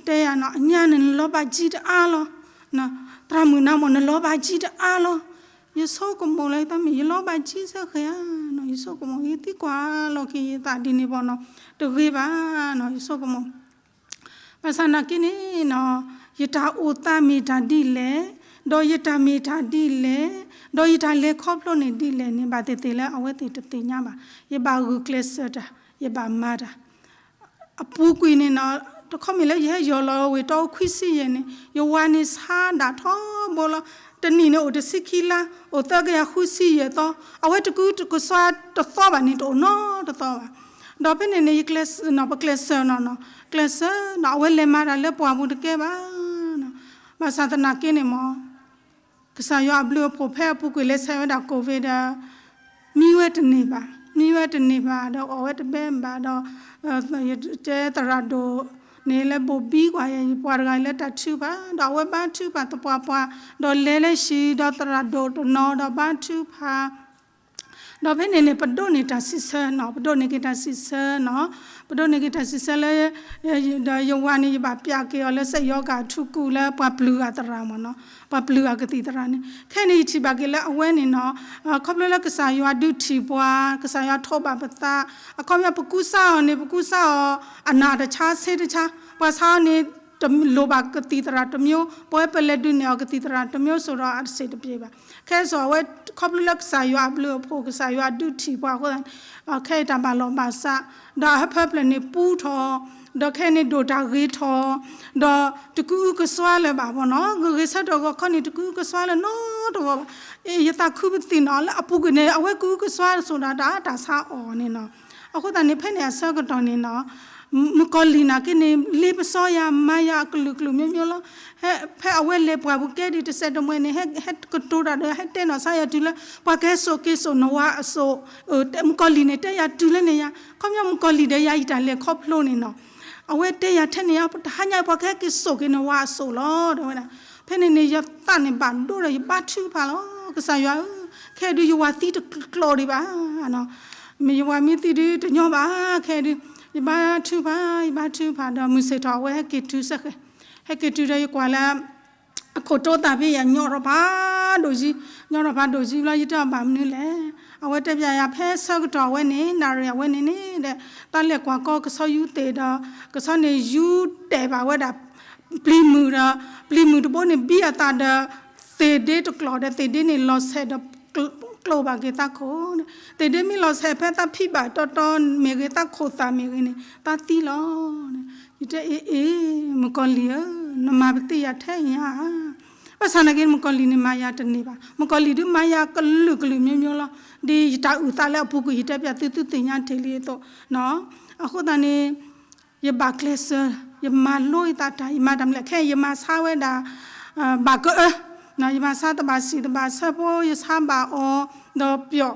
တဲယၤနီၤ အညါန့ၣ် နလီၤဘၣ်ကၠံတအါလီၤ, သရၣ်မုၣ်နၤမ့ၢ် နလီၤဘၣ်ကၠံတအါလီၤ, ယဆိကမိၣ်လၢယသးမ့ၢ် ယလီၤဘၣ်ကၠံစ့ၢ်ကီးဧါနီၤ, ယဆိကမိၣ် ယသံကွၢ်လီၤက့ၤယသးဒ်န့ၣ်ဘၣ်နီၤ, တဂ့ၤဘၣ်နီၤ ယဆိကမိၣ် ဘၣ်ဆၣ်နာ်က့န့ၣ်နီၤ, ယတၢ်အိၣ်သးမ့ၢ်တၢ်ဒ်လဲၣ်, ဒီးယတၢ်မ့ၢ်တၢ်ဒ်လဲၣ်, ဒီးယတၢ်လဲၤခီဖျိန့ၣ်ဒ်လဲၣ်န့ၣ် ဘၣ်သ့ၣ်သ့ၣ်လၢအဝဲသ့ၣ်တသ့ၣ်ညါဘၣ်. ယဘၣ်ဂုာ်ကျဲးစၢးတၢ်, ယဘၣ်မၤတၢ် အပူၤကွံာ်န့ၣ်နီၤ, တခီမ့ၢ်လၢယဟဲယီၤလီၤဝ့ၢ်တီအူခွံဆံယဲၢ်န့ၣ် ယဝၤန့ၣ်ဆါဒၣ်ထီဘိလီၤ. တနံၣ်န့ၣ်အိၣ်တဆံခံလါ, အိၣ်သၢကယၤဃုဆံယဲၢ်သီ, အဝဲတကူတကစွါတသီဘၣ်န့ၣ် တအိၣ်နီတသီဘၣ်. ဒီးဖဲန့ၣ်န့ၣ် ယကျဲးစၢးနီၤ, ပကျဲးစၢးနီၤနီၤ, ကျဲးစၢးနီၤ, အဝဲလဲၤမၤတၢ်လၢပှၢ်ပူၤတကဲဘၣ်နီၤ. ဘၣ်ဆၣ်သနာ်က့န့ၣ်မ့ၢ် ကစၢ်ယွၤအဘျုးအဖှိၣ်ဖဲအပူၤကွံာ်လဲၤဆဲးဝဲဒၣ် COVID ဒီး မံဝဲတန့ၢ်ဘၣ်, မံဝဲတန့ၢ်ဘၣ်ဒီး အီၣ်ဝဲတဘဲဘၣ်ဒီး တဲသရၣ်ဒိၣ်န့ၣ် လဲၤဘိၣ်ဘံကွၢ်ယဲ ယပှၤတဂၤလၢတၢ်ထုကဖၣ်, ဒီးအဝဲဘါထုကဖၣ်သပှၢ်ပှၢ်, ဒီးလဲၤလၢဟံၣ်ဒီးသရၣ်ဒိၣ်တနီၤဒီးဘါထုကဖၣ် ဒီးဖဲန့ၣ်န့ၣ် ပဒိးန့ၢ်တၢ်စံးဆၢနီၤ, ပဒိးန့ၢ်က့ၤတၢ်စံးဆၢနီၤ, ပဒိးန့ၢ်က့ၤတၢ်စံးဆၢလၢ ဒီးယဝၤန့ၣ် ယဘၣ်ပျးက့ၤအီၤလၢ စက်ရောဂါ အထူးကုလၢပှၤပျုၤဂၤသရၣ်မ့ၢ်နီၤ, ပှၤပျုၤဂၤကသံၣ်သရၣ်န့ၣ်, ခဲအံၤန့ၣ် ယထံၣ်ဘၣ်က့ၤလၢအဝဲန့ၣ်နီၤ, ခီဖျိလၢကစၢ်ယွၤဒုးထံၣ်ပှၤ, ကစၢ်ယွၤထိးဘၣ်ပသး, အခီပညီ ပကူစါအီၤန့ၣ် ပကူစါအီၤ အနၢ်တဆါ ဆ့တဆါ, ပှၤဆါအီၤန့ၣ် တလိၣ်ဘၣ်ကသံၣ်သရၣ်တမျိုး, ပဝဲပလဲၤဒုးနဲၣ်အီၤကသံၣ်သရၣ်တမျိုးစိၤဒီး အတစ့ၢ်တပျ့ၤဘၣ်. ခဲစိၤအဝဲ ခီဖျိလၢကစၢ်ယွၤအဘျုးအဖှိၣ် ကစၢ်ယွၤဒုးထံၣ်ပှၤအဃိသတးန့ၣ်, ခဲအံၤတၢ်ဘၣ်လီၢ်ဘၣ်စး, ဒီးအဟၢဖၢပျၢၣ်န့ၣ်ပူထီၣ်, ဒီးခဲအံၤန့ၣ်ဒိၣ်တၢ်ဂ့ၤထီၣ်, ဒီးတကအုကစွါလၢၤဘၣ်မ့ၢ်နီၤ, ဂ့ၤဂ့ၤဆၢထၢၣ်ဂီၤခီန့ၣ် တကအုကစွါလၢၤနီတဂီၢ်ဘၣ်. ယသးခုပသံၣ်နီၤ လၢအပူၤကွံာ်န့ၣ် အဝဲကအုကစွါစိၤဒၣ်တၢ် တၢ်ဆါအီၤန့ၣ်နီၤ. အဃိသတးန့ၣ် ဖဲန့ၣ်အဆၢကတီၢ်န့ၣ်နီၤ မုၣ်ကီၤလံၢ်နာ်က့န့ၣ် လ့ပစီယၤ မၤယၤအကလုာ်ကလုာ်မျိုးမျိုးလီၤ. ဟဲ ဖဲအဝဲလဲၤပှၢ်ပူၤကဲဒံး တစဲးတမှဲၤန့ၣ် ဟဲ ဟဲကတိၤတၢ်ဒီး ဟဲတဲနီၢ်ဆါယၤတုၤလၢ ပှၤကဟဲစိာ်က့ၤစိာ်နဝၤအစိာ်, မုၣ်ကီၤလံၢ်န့ၣ် တဲယၤတုၤလၢန့ၣ်ယၤ, ခီပညီမုၣ်ကီၤလံၢ်ဒီးယၤအံၤတၢ်လဲၤခီဖျိန့ၣ်နီၤ. အဝဲတဲယၤထဲန့ၣ် တဟါညါအံၤ ပှၤကဟဲက့ၤစိာ်က့ၤနဝၤအစိၣ်လီၤ တဲဝဲဒၣ်. ဖဲန့ၣ်န့ၣ် ယသးန့ၣ်ဘၣ်ဒိဒီး ယဘါထုကဖၣ်လီၤ. ကစၢ်ယွၤဧၢ, ခဲအံၤဒုး ယဝၤသံတကျိၤဒံးဘၣ်, မ့ၢ်ယဝၤမ့ၢ်သံဒုးတညီဘၣ်, ခဲအံၤဒုး ယဘါထုကဖၣ်, ယဘါထုကဖၣ်ဒီး မုၢ်ဆ့ၣ်ထီၣ်အဝဲဟဲက့ၤတုၤစ့ၢ်ကီး, ဟဲက့ၤတုၤဒီး ယကွၢ်လၢ အခိၣ်တိသးဖဲယၤ ညီထီၣ်ဖးဒိၣ်ယံၤ, ညီထီၣ်ဖးဒိၣ်ယံၤဘျီ ယတဲအီၤဘၣ်မနုၤလဲၣ်. အဝဲတဲပျးယၤ ဖဲဆၢကတီၢ်အဝဲန့ၣ် နၣ်ရံၣ်အဝဲန့ၣ်န့ၣ်ဒီး တၢ်လဲၤကွၢ်ကီကဆီယူၢ်သ့ၣ်ဒီး ကဆီန့ၣ်ယူၢ်တဲာ်ဘၣ်ဝဲဒၣ် ပျံၤမုၢ်ဒီး ပျံၤမုၢ်တဘိန့ၣ် ဘံအသးဒီး သ့ၣ်ဒ့တကျိၤဒီး သ့ၣ်ဒ့န့ၣ်လီၤဆဲးဒီး ကျိဘၣ်က့ၤသးခိၣ်, သ့ၣ်ဒ့မ့ၢ်လီၤဆဲးဖဲသးဖံးဘၣ်တီတီမ့ၢ်ဂ့ၤ သးခိၣ်သၣ်မ့ၢ်ဂ့ၤန့ၣ် သးသံလီၤ. ယတဲအ့ၣ်အ့ၣ် မုၣ်ကီၤလံၢ်ဧၢ, နမၤပသ့ၣ်ယၤထဲအံၤဧါ. ဘၣ်ဆၣ်နာ်က့ မုၣ်ကီၤလံၢ်န့ၣ် မၤယၤတန့ၢ်ဘၣ်. မုၣ်ကီၤလံၢ်ဒုးမၤယၤကလုာ်ကလုာ်မျိုးမျိုးလီၤ. ဒ်ယတၢ်အုၣ်သးလၢအပူၤကွံာ် ယတဲပျးသုသုသ့ၣ်ညါတ့ၢ်လံအသိး, အဃိသတးန့ၣ် ယဘၣ်ကျဲးစၢး, ယမၤလိယသးတၢ်, ယမၤတၢ်မနုၤလဲၣ်, ခဲအံၤယမၤဆါဝဲဒၣ် ဘၣ်ကအၢ, ယမၤဆါတဘၣ်စံၣ်တဘၣ်ဆၢဖိ ယဆါဘၣ်အီၤဒီးပျီၣ်,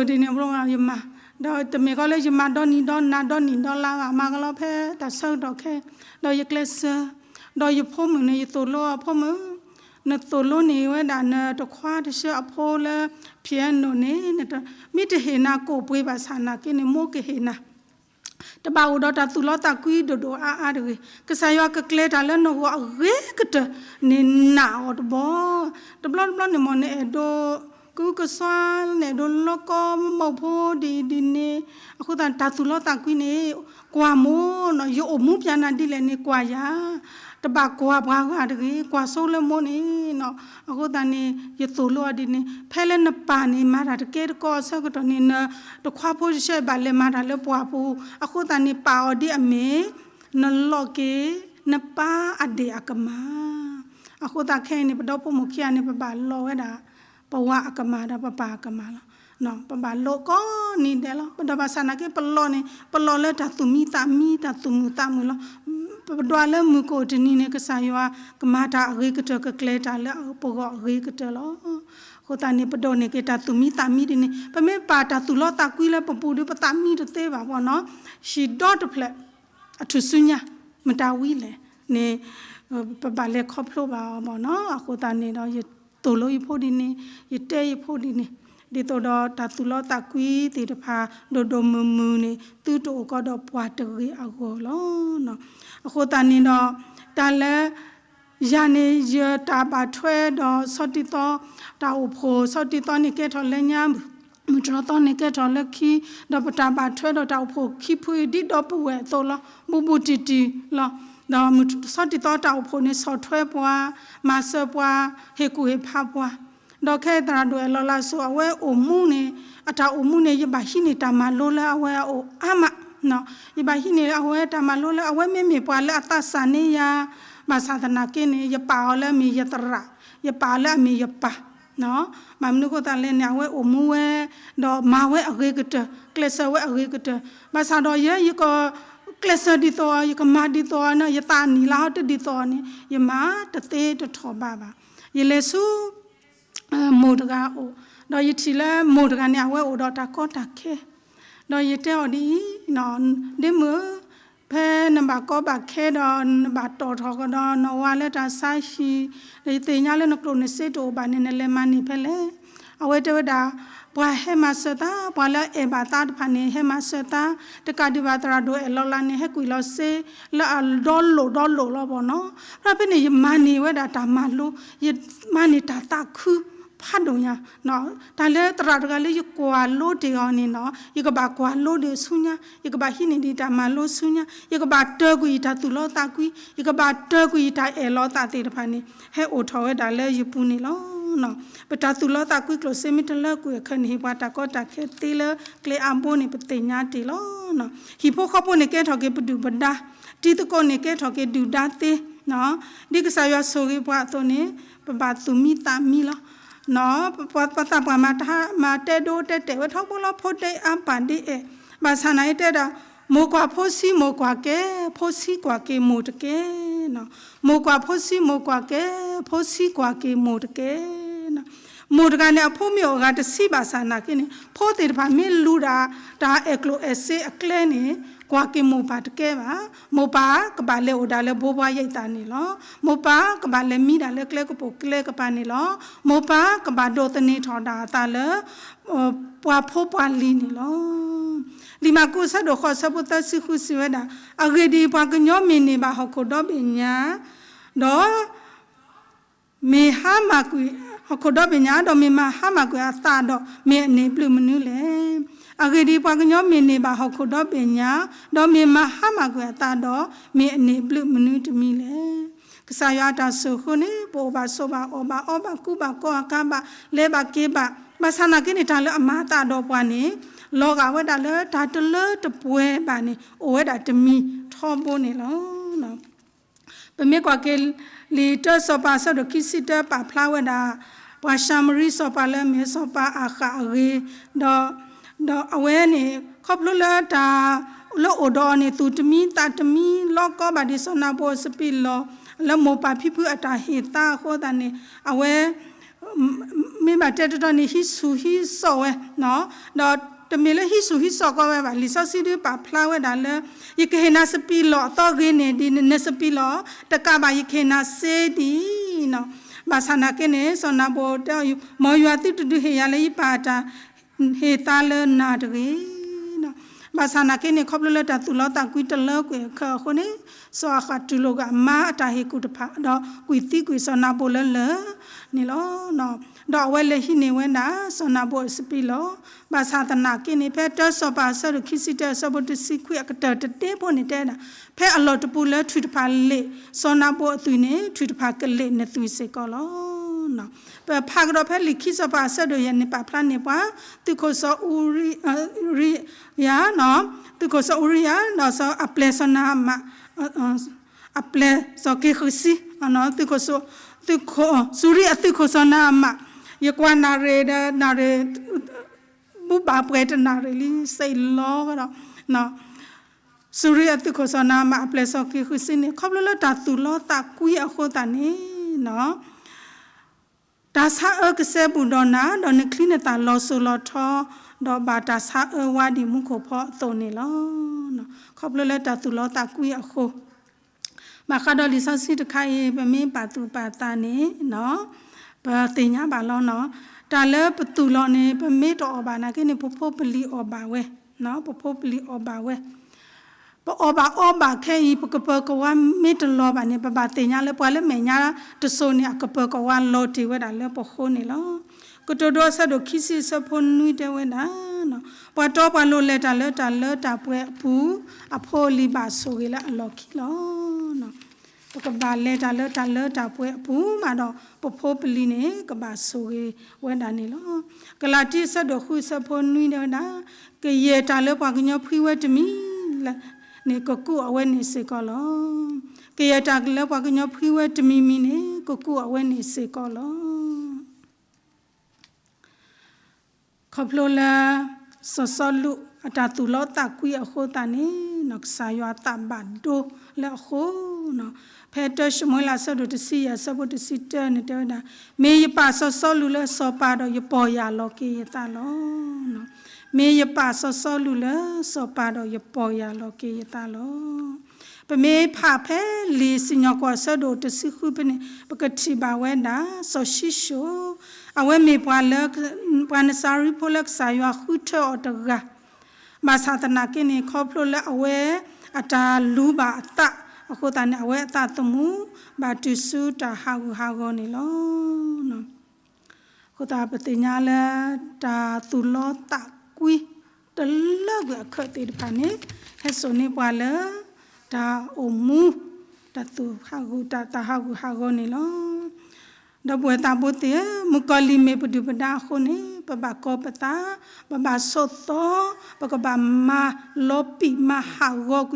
ဒ်န့ၣ်အဘျီယမၤ, ဒီးတမ့ၢ်ဃီလၢယမၤဒီနံၤဒီနၤ ဒီနံၣ်ဒီလါဘၣ်, မၤကလီဖဲတၢ်ဆၢကတီၢ်ခဲ, ဒီးယကျဲးစၢး, ဒီးယဖိမုၣ်န့ၣ် ယသိၣ်လိအဖိမုၣ်, နသိၣ်လိန့ၢ်ဝဲဒၣ်နတခွါတဆှၢအဖိလၢ ဖံးအဲနိၣ်န့ၣ်, မ့ၢ်တဟ့ၣ်နၤကိၣ်ပှ့ၤဘၣ်ဆၣ်နာ်က့န့ၣ် မိၢ်ကဟ့ၣ်နၤ တဘၣ်အိၣ်ဒီးတၢ်သူၣ်လီသးကွံဒိၣ်ဒိၣ်အါအါတဂ့ၤ. ကစၢ်ယွၤကကျဲၤတၢ်လၢနဂီၢ်အဂ့ၤကတၢၢ်န့ၣ်နာ်အီၤတဘျီ, တဘျီတဘျီန့ၣ်မ့ၢ်နအဲၣ်ဒိး ကုကစွါ နအဲၣ်ဒိးလီကီမုၣ်ဖိဒ်အံၤဒ်န့ၣ်, အဃိသတးတၢ်သူၣ်လီသးကွံန့ၣ် ကွၢ်မိၢ်နီၤ, ယအိၣ်မူပျးနၤဒ်လဲၣ်န့ၣ် ကွၢ်ယၤ, တဘၣ်ကွၢ်ပှၤဂၤတဂ့ၤ, ကွၢ်ဆိလၢမိၢ်န့ၣ်နီၤ. အဃိသတးန့ၣ် ယသိၣ်လိအီၤဒ်န့ၣ် ဖဲလၢနပၢ်န့ၣ် မၤတၢ်တကဲတကီအဆၢကတီၢ်န့ၣ် နတခွါဖိတဆှၢဘၣ်လဲၤမၤတၢ်လၢပှၢ်ပူၤ, အဃိသတးန့ၣ် ပာ်အီၤဒ်အမ့ၢ် နလီၤက့ၤ နပၢ်အဒဲၣ်အကမၢ်. အဃိသတးခဲအံၤန့ၣ် ပဒီဖိမိၢ်ခံဂၤန့ၣ် ပဘၣ်လီၤဝဲဒၣ် ပဝၤအကမၢ်ဒီးပပၢ်အကမၢ်လီၤ. ပဘၣ်လီၤကိးနံၤဒဲးလီၤ. ပဒီးဘၣ်ဆၣ်နာ်က့ ပလီၤန့ၣ် ပလီၤလၢတၢ်သူၣ်မံသးမံ တၢ်သူၣ်မုာ်သးမုာ်လီၤ. ပဒွးလၢမုၢ်ကအိၣ်တနံၤန့ၣ် ကစၢ်ယွၤကမၤတၢ်အဂ့ၤကတၢၢ် ကကျဲၤတၢ်လၢပဂီၢ်အဂ့ၤကတၢၢ်လီၤ. အဃိသတးန့ၣ် ပဒိးန့ၢ်က့ၤတၢ်သူၣ်မံသးမံဒ်န့ၣ် ပမ့ၢ်ပာ်တၢ်သူၣ်လီသးကွံလၢပပူၤဒီး ပသးမံတသ့ဘၣ်ဘၣ်နီၤ. ဟံၣ်ဒီတဖျၢၣ် အထူၣ်စုညါ မတၤဝံၤလဲၣ်န့ၣ် ပဘၣ်လဲၤခီဖျိဘၣ်အီၤဘၣ်နီၤ. အဃိသတးန့ၣ်ဒီး ယသိၣ်လိယဖိဒ်န့ၣ် ယတဲယဖိဒ်န့ၣ် ဒ်သိးဒီးတၢ်သူၣ်လီသးကွံသ့ၣ်တဖၣ် ဒိၣ်ဒိၣ်မုၢ်မုၢ်န့ၣ် သုတအိၣ်ကီးဒီးပှၤတဂ့ၤအဂီၢ်လီၤ. အဃိသတးန့ၣ်ဒီး တၢ်လၢ ယၤန့ၣ် ယတၢ်ဘၣ်ထွဲဒီးဆီတံသီ တၢ်အိၣ်ဖှိၣ် ဆီတံသီန့ၣ်ကဲထီၣ်လၢညါ မုၢ်တြီသီန့ၣ်ကဲထီၣ်လၢခံ ဒီးပတၢ်ဘၣ်ထွဲဒီးတၢ်အိၣ်ဖှိၣ်ခံဖုအံၤ ဒ်ဒီပုၢ်ဝဲၢ်အသိးလီၤ. ဘူးဘူးတံၢ်တံၢ်လီၤ. ဒီးမုၢ်ဆီတံသီတၢ်အိၣ်ဖှိၣ်န့ၣ် ဆီၣ်ထွဲပှၤ မၤစၢၤပှၤ ဟ့ၣ်ကူၣ်ဟ့ၣ်ဖးပှၤ ဒီးခဲအံၤသရၣ်ဒိၣ်အဲၣ်လီၤလးစိၤ အဝဲအိၣ်မူန့ၣ် အတၢ်အိၣ်မူန့ၣ် ယဘၣ်ဟံးန့ၢ်တၢ်မၤလိလၢအဝဲအအိၣ်အါမး ယဘၣ်ဟံးန့ၢ်အဝဲတၢ်မၤလိလၢ အဝဲမ့မ့ၢ်ပှၤလၢအသးစၢ်န့ၢ်ယၤ ဘၣ်ဆၣ်သနာ်က့န့ၣ် ယပာ်အီၤလၢအမ့ၢ်ယသရၣ် ယပာ်အီၤလၢအမ့ၢ်ယပၢ် ဘၣ်မနုၤအဃိသတးလဲၣ်န့ၣ် အဝဲအိၣ်မူဝဲ ဒီးမၤဝဲအဂ့ၤကတၢၢ် ကျဲးစၢးဝဲအဂ့ၤကတၢၢ် ဘၣ်ဆၣ်ဒီးယဲ ယကကျဲးစၢးဒ်သိးအီၤ ယကမၤဒ်သိးအီၤန့ၣ် ယသးနံၣ်လၢဟီတဒ်သိးအီၤန့ၣ် ယမၤတသ့တထီၣ်ဘးဘၣ်. ယလဲၤဆူ မိၢ်တဂၤအိၣ်, ဒီးယထံၣ်လၢမိၢ်တဂၤန့ၣ် အဝဲအိၣ်ဒီးတၢ်ကီတၢ်ခဲ, ဒီးယတဲအီၤဒ်အံၤ, ဒ့မုၣ်ဧၢ, ဖဲနဘၣ်ကီဘၣ်ခဲဒီး နဘၣ်တီၣ်ထီၣ်ကဒီးနဝၤလၢတၢ်ဆါဟံၣ်, ဒီးယသ့ၣ်ညါလၢနကျိၣ်နစ့တအိၣ်ဘၣ်န့ၣ် နလဲၤမၤန့ၢ်ဖဲလဲၣ်. အဝဲတဲဝဲဒၣ်, ပှၤဟဲမၤစၢၤသး, ပှၤလၢအအဲၣ်ဘၣ်သးတဖၣ်န့ၣ် ဟဲမၤစၢၤသး, တကးဒံးဘၣ်သရၣ်ဒိၣ်အဲၣ်လီၤလးန့ၣ် ဟဲကွံာ်လီၤစ့ လၢအဒီလိာ်ဒီလိာ်လီၤဘၣ်နီၤ. ဖဲဖဲန့ၣ် ယမၤန့ၢ်ဝဲဒၣ်တၢ်မၤလိ, ယမၤန့ၢ်တၢ်သးခုဖးဒိၣ်ညါ, တၢ်လၢသရၣ်တဂၤလၢယကွၢ်လိတ့ၢ်အီၤန့ၣ်နီၤ, ယကဘၣ်ကွၢ်လိဒံးဆူညါ, ယကဘၣ်ဟံးန့ၢ်ဒံးတၢ်မၤလိဆူညါ, ယကဘၣ်တၢၢ်ကွံာ်ယတၢ်သူၣ်လီသးကွံ, ယကဘၣ်တၢၢ်ကွံာ်ယတၢ်အဲၣ်လီၤသးသ့ၣ်တဖၣ်န့ၣ် ဟဲအိၣ်ထီၣ်ဝဲဒၣ်လၢယပူၤန့ၣ်လီၤ. ပတၢ်သူၣ်လီသးကွံကျိၣ်စ့မ့ၢ်တလၢကွံာ်အခါန့ၣ် ဟ့ၣ်ပှၤတၢ်ကီတၢ်ခဲသ့လၢကျဲအါဘိန့ၣ် ပသ့ၣ်ညါတ့ၢ်လီၤ. ဟံၣ်ဖိဃီဖိန့ၣ်ကဲထီၣ်က့ၤပဒုၣ်ပဒါ, တံၤသကိးန့ၣ်ကဲထီၣ်က့ၤဒုၣ်ဒါသ့, ဒ်ကစၢ်ယွၤဆိၣ်ဂ့ၤပှၤအသိးန့ၣ် ပဘၣ်သူၣ်မံသးမံလီၤ. ပှၤသးပှၢ်မၤတၢ်မၤတဲဒိတဲတဲာ်ဝဲ ထီဘိလီၤ ဖိဒ့အါပၢ်ဒ့အဲၣ်, ဘၣ်ဆၣ်နာ်အံၤတဲဒၣ်, မိၢ်ကွၢ်ဖိဆံးမိၢ်ကွၢ်ကဲ, ဖိဆံးကွၢ်က့ၤမိၢ်တကဲ, မိၢ်ကွၢ်ဖိဆံးမိၢ်ကွၢ်ကဲ, ဖိဆံးကွၢ်က့ၤမိၢ်တကဲ. မိၢ်တဂၤန့ၣ် အဖိမ့ၢ်အိၣ်အဂၤတဆံဘၣ်ဆၣ်နာ်က့န့ၣ် ဖိသ့ၣ်တဖၣ်မ့ၢ်လူၤဒၣ် တၢ်အဲၣ်ကျိၣ်အဲၣ်စ့အကျဲန့ၣ် ကွၢ်က့ၤမိၢ်ပၢ်တကဲဘၣ်. မိၢ်ပၢ်ကဘၣ်လဲၤအိၣ်ဒၣ်လၢဘိပှၤယဲၢ်အံသၣ်န့ၣ်လီၤ. မိၢ်ပၢ်ကဘၣ်လဲၤမံဒၣ်လၢကျဲကပိာ်ကျဲကပၤန့ၣ်လီၤ. မိၢ်ပၢ်ကဘၣ်ဒိးသန့ၤထီၣ်ဒၣ်အသးလၢ ပှၤဖိပှၤလံၤန့ၣ်လီၤ. လံာ်မၢ်ကူးအဆၢဒိၣ်ဃိးအဆၢဖိသၢဆံဃုစံးဝဲဒၣ်, အဂ့ၢ်ဒ်အံၤ, ပှၤကညီမ့ၢ်န့ၢ်ဘၣ်ဟီၣ်ခိၣ်ဒီဘ့ၣ်ညါ, ဒီး မ့ၢ်ဟါမၢ်ကွံာ်, ဟီၣ်ခိၣ်ဒီဘ့ၣ်ညါ, ဒီးမ့ၢ်မၤဟါမၢ်ကွံာ်အသးဒီး မ့ၢ်အန့ၢ်ဘျုးမနုၤလဲၣ်. အဂ့ၢ်ဒ်အံၤ, ပှၤကညီမ့ၢ်န့ၢ်ဘၣ်ဟီၣ်ခိၣ်ဒီဘ့ၣ်ညါ, ဒီးမ့ၢ်မၤဟါမၢ်ကွံာ်အသးဒီး မ့ၢ်အန့ၢ်ဘျုးမနုၤတမံၤလဲၣ်. ကစၢ်ယွၤအတၢ်ဆိၣ်ဃိန့ၣ် ပအိၣ်ဘၣ်ဆိးဘၣ်အီၣ်ဘၣ်အီဘၣ်ကူဘၣ်ကီအကါဘၣ် လဲၤဘၣ်က့ၤဘၣ်, ဘၣ်ဆၣ်နာ်က့န့ၣ် တၢ်လၢအမၤအသးဒီးပှၤန့ၣ် လီၤဂာ်ဝဲဒၣ်လၢတၢ်တလၢတပှဲၤဘၣ်န့ၣ် အိၣ်ဝဲဒၣ်တမံၤထီဘိန့ၣ်လီၤ. ပမ့ၢ်ကွၢ်က့ၤလံာ်တၢစီၤပၤအဆၢဒိၣ်ခံဆံတၢပာ်ဖျါဝဲဒၣ် ပှၤၡၤမရံစီၤပၤလၢအမ့ၢ်စီၤပၤအၤဃးအဂ့ၢ်, ဒီး ဒီးအဝဲန့ၣ် ခီဖျိလၢတၢ်လၢအိၣ်ဒီးအီၤန့ၣ် သူၣ်တမံသးတမံ လီၤကီဘၣ်ဒ်စီၤနၤဘိအစပံးလီၢ် လၢမိၢ်ပၢ်ဖံဖုအတၢ်ဟ့ၣ်သါအဃိသတးန့ၣ် အဝဲ မ့ၢ်ဘၣ်တဲတတီၤန့ၣ် ဟံးဆူၣ်ဟံးစီၣ်ဝဲ, ဒီးတမ့ၢ်လၢဟံးဆူၣ်ဟံးစီၣ်ကီးဝဲဘၣ်. လံာ်စီဆှံဒုးပာ်ဖျါဝဲဒၣ်လၢ ယကဟ့ၣ်နၤစပံးလီၢ်အသီဂ့ၤန့ၣ်ဒ်နစပံးလီၢ်, တကးဘၣ်ယကဟ့ၣ်နၤစ့ဒ်အံၤ, ဘၣ်ဆၣ်နာ်က့န့ၣ် စီၤနၤဘိတဲ မ်ယွၤသုတဒုးဟ့ၣ်ယၤလၢယပၢ်အတၢ် ဟ့ၣ်သါလၢနၤတဂ့ၤ. ဘၣ်ဆၣ်နာ်က့န့ၣ် ခီဖျိလၢတၢ်သူၣ်လီသးကွံတလၢကွံာ်အခၢးအဃိန့ၣ် စီၤအၤဃးတူၢ်လိာ်က့ၤအမါအတၢ်ဟ့ၣ်ကူၣ်တဖၣ် ဒီးကွံာ်သံကွံာ်စီၤနၤဘိလၢလၢၢ်န့ၣ်လီၤ. ဒီးအဝဲလဲၤဟံးန့ၢ်ဝဲဒၣ် စီၤနၤဘိအစပံးလီၢ်. ဘၣ်ဆၣ်သနာ်က့န့ၣ် ဖဲတၢစီၤပၤအဆၢဒိၣ်ခံဆံတၢအဆၢဖိတဆံခွံအကတၢၢ်တဒ့ဖိန့ၣ်တဲဒၣ်, ဖဲအလီၢ်တပူၤလၢထွံၣ်တဖၣ်လ့ၣ်စီၤနၤဘိအသွံၣ်န့ၣ် ထွံၣ်တဖၣ်ကလ့ၣ်နသွံၣ်စ့ၢ်ကီးလီၤ. ပဖးကဒီးဖဲလံာ်ခံစီၤပၤအဆၢဒိၣ်ယဲၢ်န့ၣ် ပာ်ဖျါန့ၢ်ပှၤ သုးခိၣ်စီၤအူရံယၤ, သုးခိၣ်စီၤအူရံယၤ ဒီးအပျဲၢ်စီၤနၤအမး, အပျဲၢ်စီၤက့ဃုစံ, သုးခိၣ်, သုးခိၣ်, စူၤရံအသုးခိၣ်စီၤနၤအမး, ယကွၢ်နၣ်ရံၣ်ဒီးနၣ်ရံၣ် ဘူဘၣ်ပှဲၤတနၣ်ရံၣ်လံ စံးလီၤဒီး စူၤရံအသုးခိၣ်စီၤနၤအမး အပျဲၢ်စီၤက့ဃုစံန့ၣ် ခီဖျိလၢတၢ်သူၣ်လီသးကွံအဃိသတးန့ၣ် တၢ်ဆါအၢကစဲဘူးဒီးနၤ, ဒီးနချံနသၣ်လီၤစိၤလီၤထီ, ဒီးဘၣ်တၢ်ဆါအၢဝါဒ်မူခိၣ်ဖီအသိးန့ၣ်လီၤ. ခီဖျိလၢတၢ်သူၣ်လီသးကွံအဃိ, ဘၣ်ဃးဒီးလံာ်စီဆှံတခါအံၤ ပမ့ၢ်ပာ်သူၣ်ပာ်သးန့ၣ် ပသ့ၣ်ညါဘၣ်လီၤနီၤ. တၢ်လၢပသူၣ်လီၤန့ၣ် ပမ့ၢ်တအီၣ်ဘၣ်နာ်က့န့ၣ် ပဖိပလံၤအီၣ်ဘၣ်ဝဲ, ပဖိပလံၤအီၣ်ဘၣ်ဝဲ ပအီၣ်ဘၣ်အီဘၣ်ခဲအံၤ ပကပၢၤကဝါမ့ၢ်တလီၤဘၣ်န့ၣ် ပဘၣ်သ့ၣ်ညါလၢပှၤလၢမဲာ်ညါတစိၤန့ၣ် အကပၢၤကဝါလီၤတ့ၢ်ဝဲဒၣ်လၢပဃိန့ၣ်လီၤ. ကတိၤဒိအဆၢဒိၣ်ခံဆံအဆၢဖိနွံတဲဝဲဒၣ်, ပှၤတီပှၤလိၤလဲၤတၢ်လၢတၢ်လၢတၢ်ပှဲၤအပူၤ, အဖိအလံၤဘၣ်ဆိၣ်ဂ့ၤလၢအလီၢ်ခံလီၤ. ပကဘၣ်လဲၤတၢ်လၢတၢ်လၢတၢ်ပှဲၤအပူၤမးဒီး ပဖိပလံၤန့ၣ် ကဘၣ်ဆိၣ်ဂ့ၤဝဲဒၣ်န့ၣ်လီၤ. ကလၤတံအဆၢဒိၣ်ဃုအဆၢဖိနွံတဲဝဲဒၣ်, ကယဲၢ်တၢ်လၢပှၤကညီဖှံဝဲတမံၤန့ၣ် ကကူးအဝဲန့ၣ်စ့ၢ်ကီးလီၤ. ကယဲၢ်တၢ်လၢပှၤကညီဖှံဝဲတမံၤမံၤန့ၣ် ကကူးအဝဲန့ၣ်စ့ၢ်ကီးလီၤ. ခီဖျိလၢ စီၤစီလူးအတၢ်သူၣ်လီသးကွံအဃိသတးန့ၣ် ကစၢ်ယွၤသးဘၣ်ဒိလၢအဃိ, ဖဲတၢၡမူၤအ့လးအဆၢဒိၣ်တဆံယဲၢ်အဆၢဖိတဆံတၢန့ၣ်တဲဝဲဒၣ်, မ့ၢ်ယပာ်စီၤစီလူးလၢစီၤပၤဒီးယပီၢ်ယၢ်လီၤက့ၤယသးလီၤ. မ့ၢ်ယပာ်စီၤစီလူးလၢစီၤပၤဒီးယပီၢ်ယၢ်လီၤက့ၤယသးလီၤ. ပမ့ၢ်ဖးဖဲလံာ်စံၣ်ညီၣ်ကွီၢ်အဆၢဒိၣ်တဆံဃုဖဲန့ၣ် ပကထံၣ်ဘၣ်ဝဲဒၣ် စီၤၡံၣ်ၡိၣ်, အဝဲမ့ၢ်ပှၤလၢ ပှၤနစၤရံဖိလၢကစၢ်ယွၤဃုထၢအီၤတဂၤ, ဘၣ်ဆၣ်သနာ်က့န့ၣ် ခီဖျိလၢအဝဲအတၢ်လူၤဘၣ်အသးအဃိသတးန့ၣ် အဝဲအသးသမူ ဘၣ်တုၤဆူတၢ်ဟးဂူာ်ဟးဂီၤန့ၣ်လီၤ. အဃိသတးပသ့ၣ်ညါလၢ တၢ်သူၣ်လီသးကွံ တလၢကွံာ်အခၢးသ့ၣ်တဖၣ်န့ၣ် ဟဲစိာ်န့ၢ်ပှၤလၢ တၢ်အိၣ်မူ တၢ်သူၣ်ဟးဂူာ် တၢ်ဟးဂူာ်ဟးဂီၤန့ၣ်လီၤ. ဒီပုၢ်ဝဲၢ်သးဘိသ့ၣ်ဧၢ, မုၣ်ကီၤလံၢ်မ့ၢ်ပဒုၣ်ပဒါအဃိန့ၣ် ပဘၣ်ကီပသး, ပဘၣ်ဆိးသီ, ပကဘၣ်မၤလီၤပံာ်မၤဟးဂီၤကွံာ်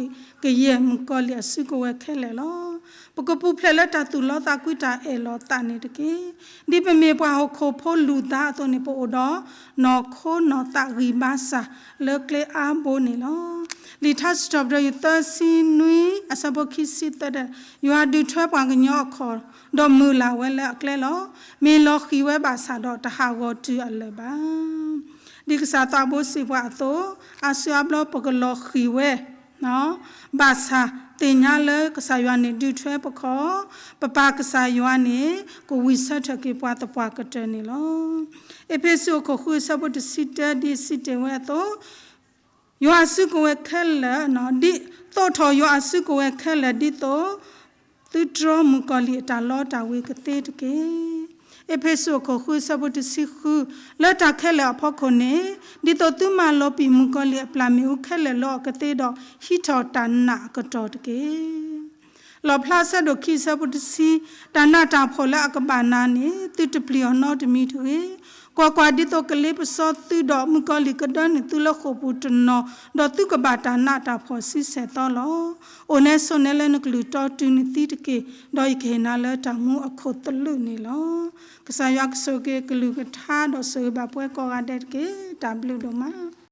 ကယဲၢ်မုၣ်ကီၤလံၢ်အစုကဝဲၤခဲလၢာ်လီၤ. ပကပူၤဖျဲးလၢတၢ်သူၣ်လီသးကွံ တၢ်အဲၣ်လီၤသးန့ၣ်တက့ၢ်. ဒ်ပမ့ၢ်ပှၤဟီၣ်ခိၣ်ဖိလူၤသးအသိးန့ၣ် ပအိၣ်ဒီးနီၢ်ခိနီၢ်သးဂံၢ်ဘါစၢ်လၢကျဲအါဘိန့ၣ်လီၤ. လံာ်ထါစံးထီၣ်ပတြၢၤ ယူၢ်သၢဆံနွံ အဆၢဖိခံဆံသၢ ယွၤဒုးထွဲပှၤကညီအခီၣ်, ဒီးမုၢ်လၢ်ဝဲလၢအကျဲလီၤ. မ့ၢ်လီၤဃံၤဝဲဘၣ်ဆၣ်ဒီးတဟးဂီၤတုၤအလၢာ်ဘၣ်. ဒ်ကစၢ်သးဘိစံးပှၤအသိး, အါစုအါဘျီပကလီၤဃံၤဝဲ ဘၣ်ဆၣ်သ့ၣ်ညါလၢကစၢ်ယွၤန့ၣ်ဒုးထွဲပခီၣ်, ပပၢ်ကစၢ်ယွၤန့ၣ် ကဝံၢ်ဆၢထၢၣ်က့ၤပှၤသပှၢ်ကတၢၢ်န့ၣ်လီၤ. အ့းဖ့းစူးအခိၣ်ဃုအဆၢဖိတဆံတၢ ဒ်စံးတ့ၢ်ဝဲအသိး, ယွၤအစုကဝဲၤခဲလၢာ်, ဒ်သိးထီၣ်ယွၤအစုကဝဲၤခဲလၢာ် ဒ်သိးသုတြီမုၣ်ကီၤလံၢ်အတၢ်လီတၢ်ဝ့ၤကသ့တက့ၢ်. အ့းဖ့းစူးအခိၣ်ဃုအဆၢဖိတဆံဃု, လၢတၢ်ခဲလၢာ်အဖီခိၣ်န့ၣ်, ဒ်သိးသုမၤလီၤပံာ်မုၣ်ကီၤလံၢ်အပျၢ်မ့ၣ်အူခဲလၢာ်လၢအီၤကသ့ဒီး ဟံးထီၣ်တၢ်နာ်အကတီၢ်တက့ၢ်. လီၣ်ဖျါဆၢဒိၣ်ခံအဆၢဖိတဆံ, တၢ်နးတၢ်ဖှီၣ်လၢအကဘၣ်နၤန့ၣ် သုတပျံၤအီၤနီတမံၤတဂ့ၤ. ကွၢ်ကွၢ်, ဒ်သိးကလ့ပစီသုဒီးမုၣ်ကီၤလံၢ်ကဒၢနုာ်သုလၢဃိာ်ပူၤတနီၤ, ဒီးသုကဘၣ်တၢ်နးတၢ်ဖှီၣ်ဆံဆဲၣ်သီလီၤ. အိၣ်နဲဆိးနဲလၢနကလုၢ်တီတုၤနသံတက့ၢ်, ဒီးယကဟ့ၣ်နၤလၢတၢ်မူအခိၣ်သလုးန့ၣ်လီၤ. ကစၢ်ယွၤကဆိၣ်ဂ့ၤကလုၢ်ကထါဒီးဆိၣ်ဂ့ၤဘၣ်ပှၤကိးဂၤဒဲးတက့ၢ်. တၢ်ဘျုးဒိၣ်မး.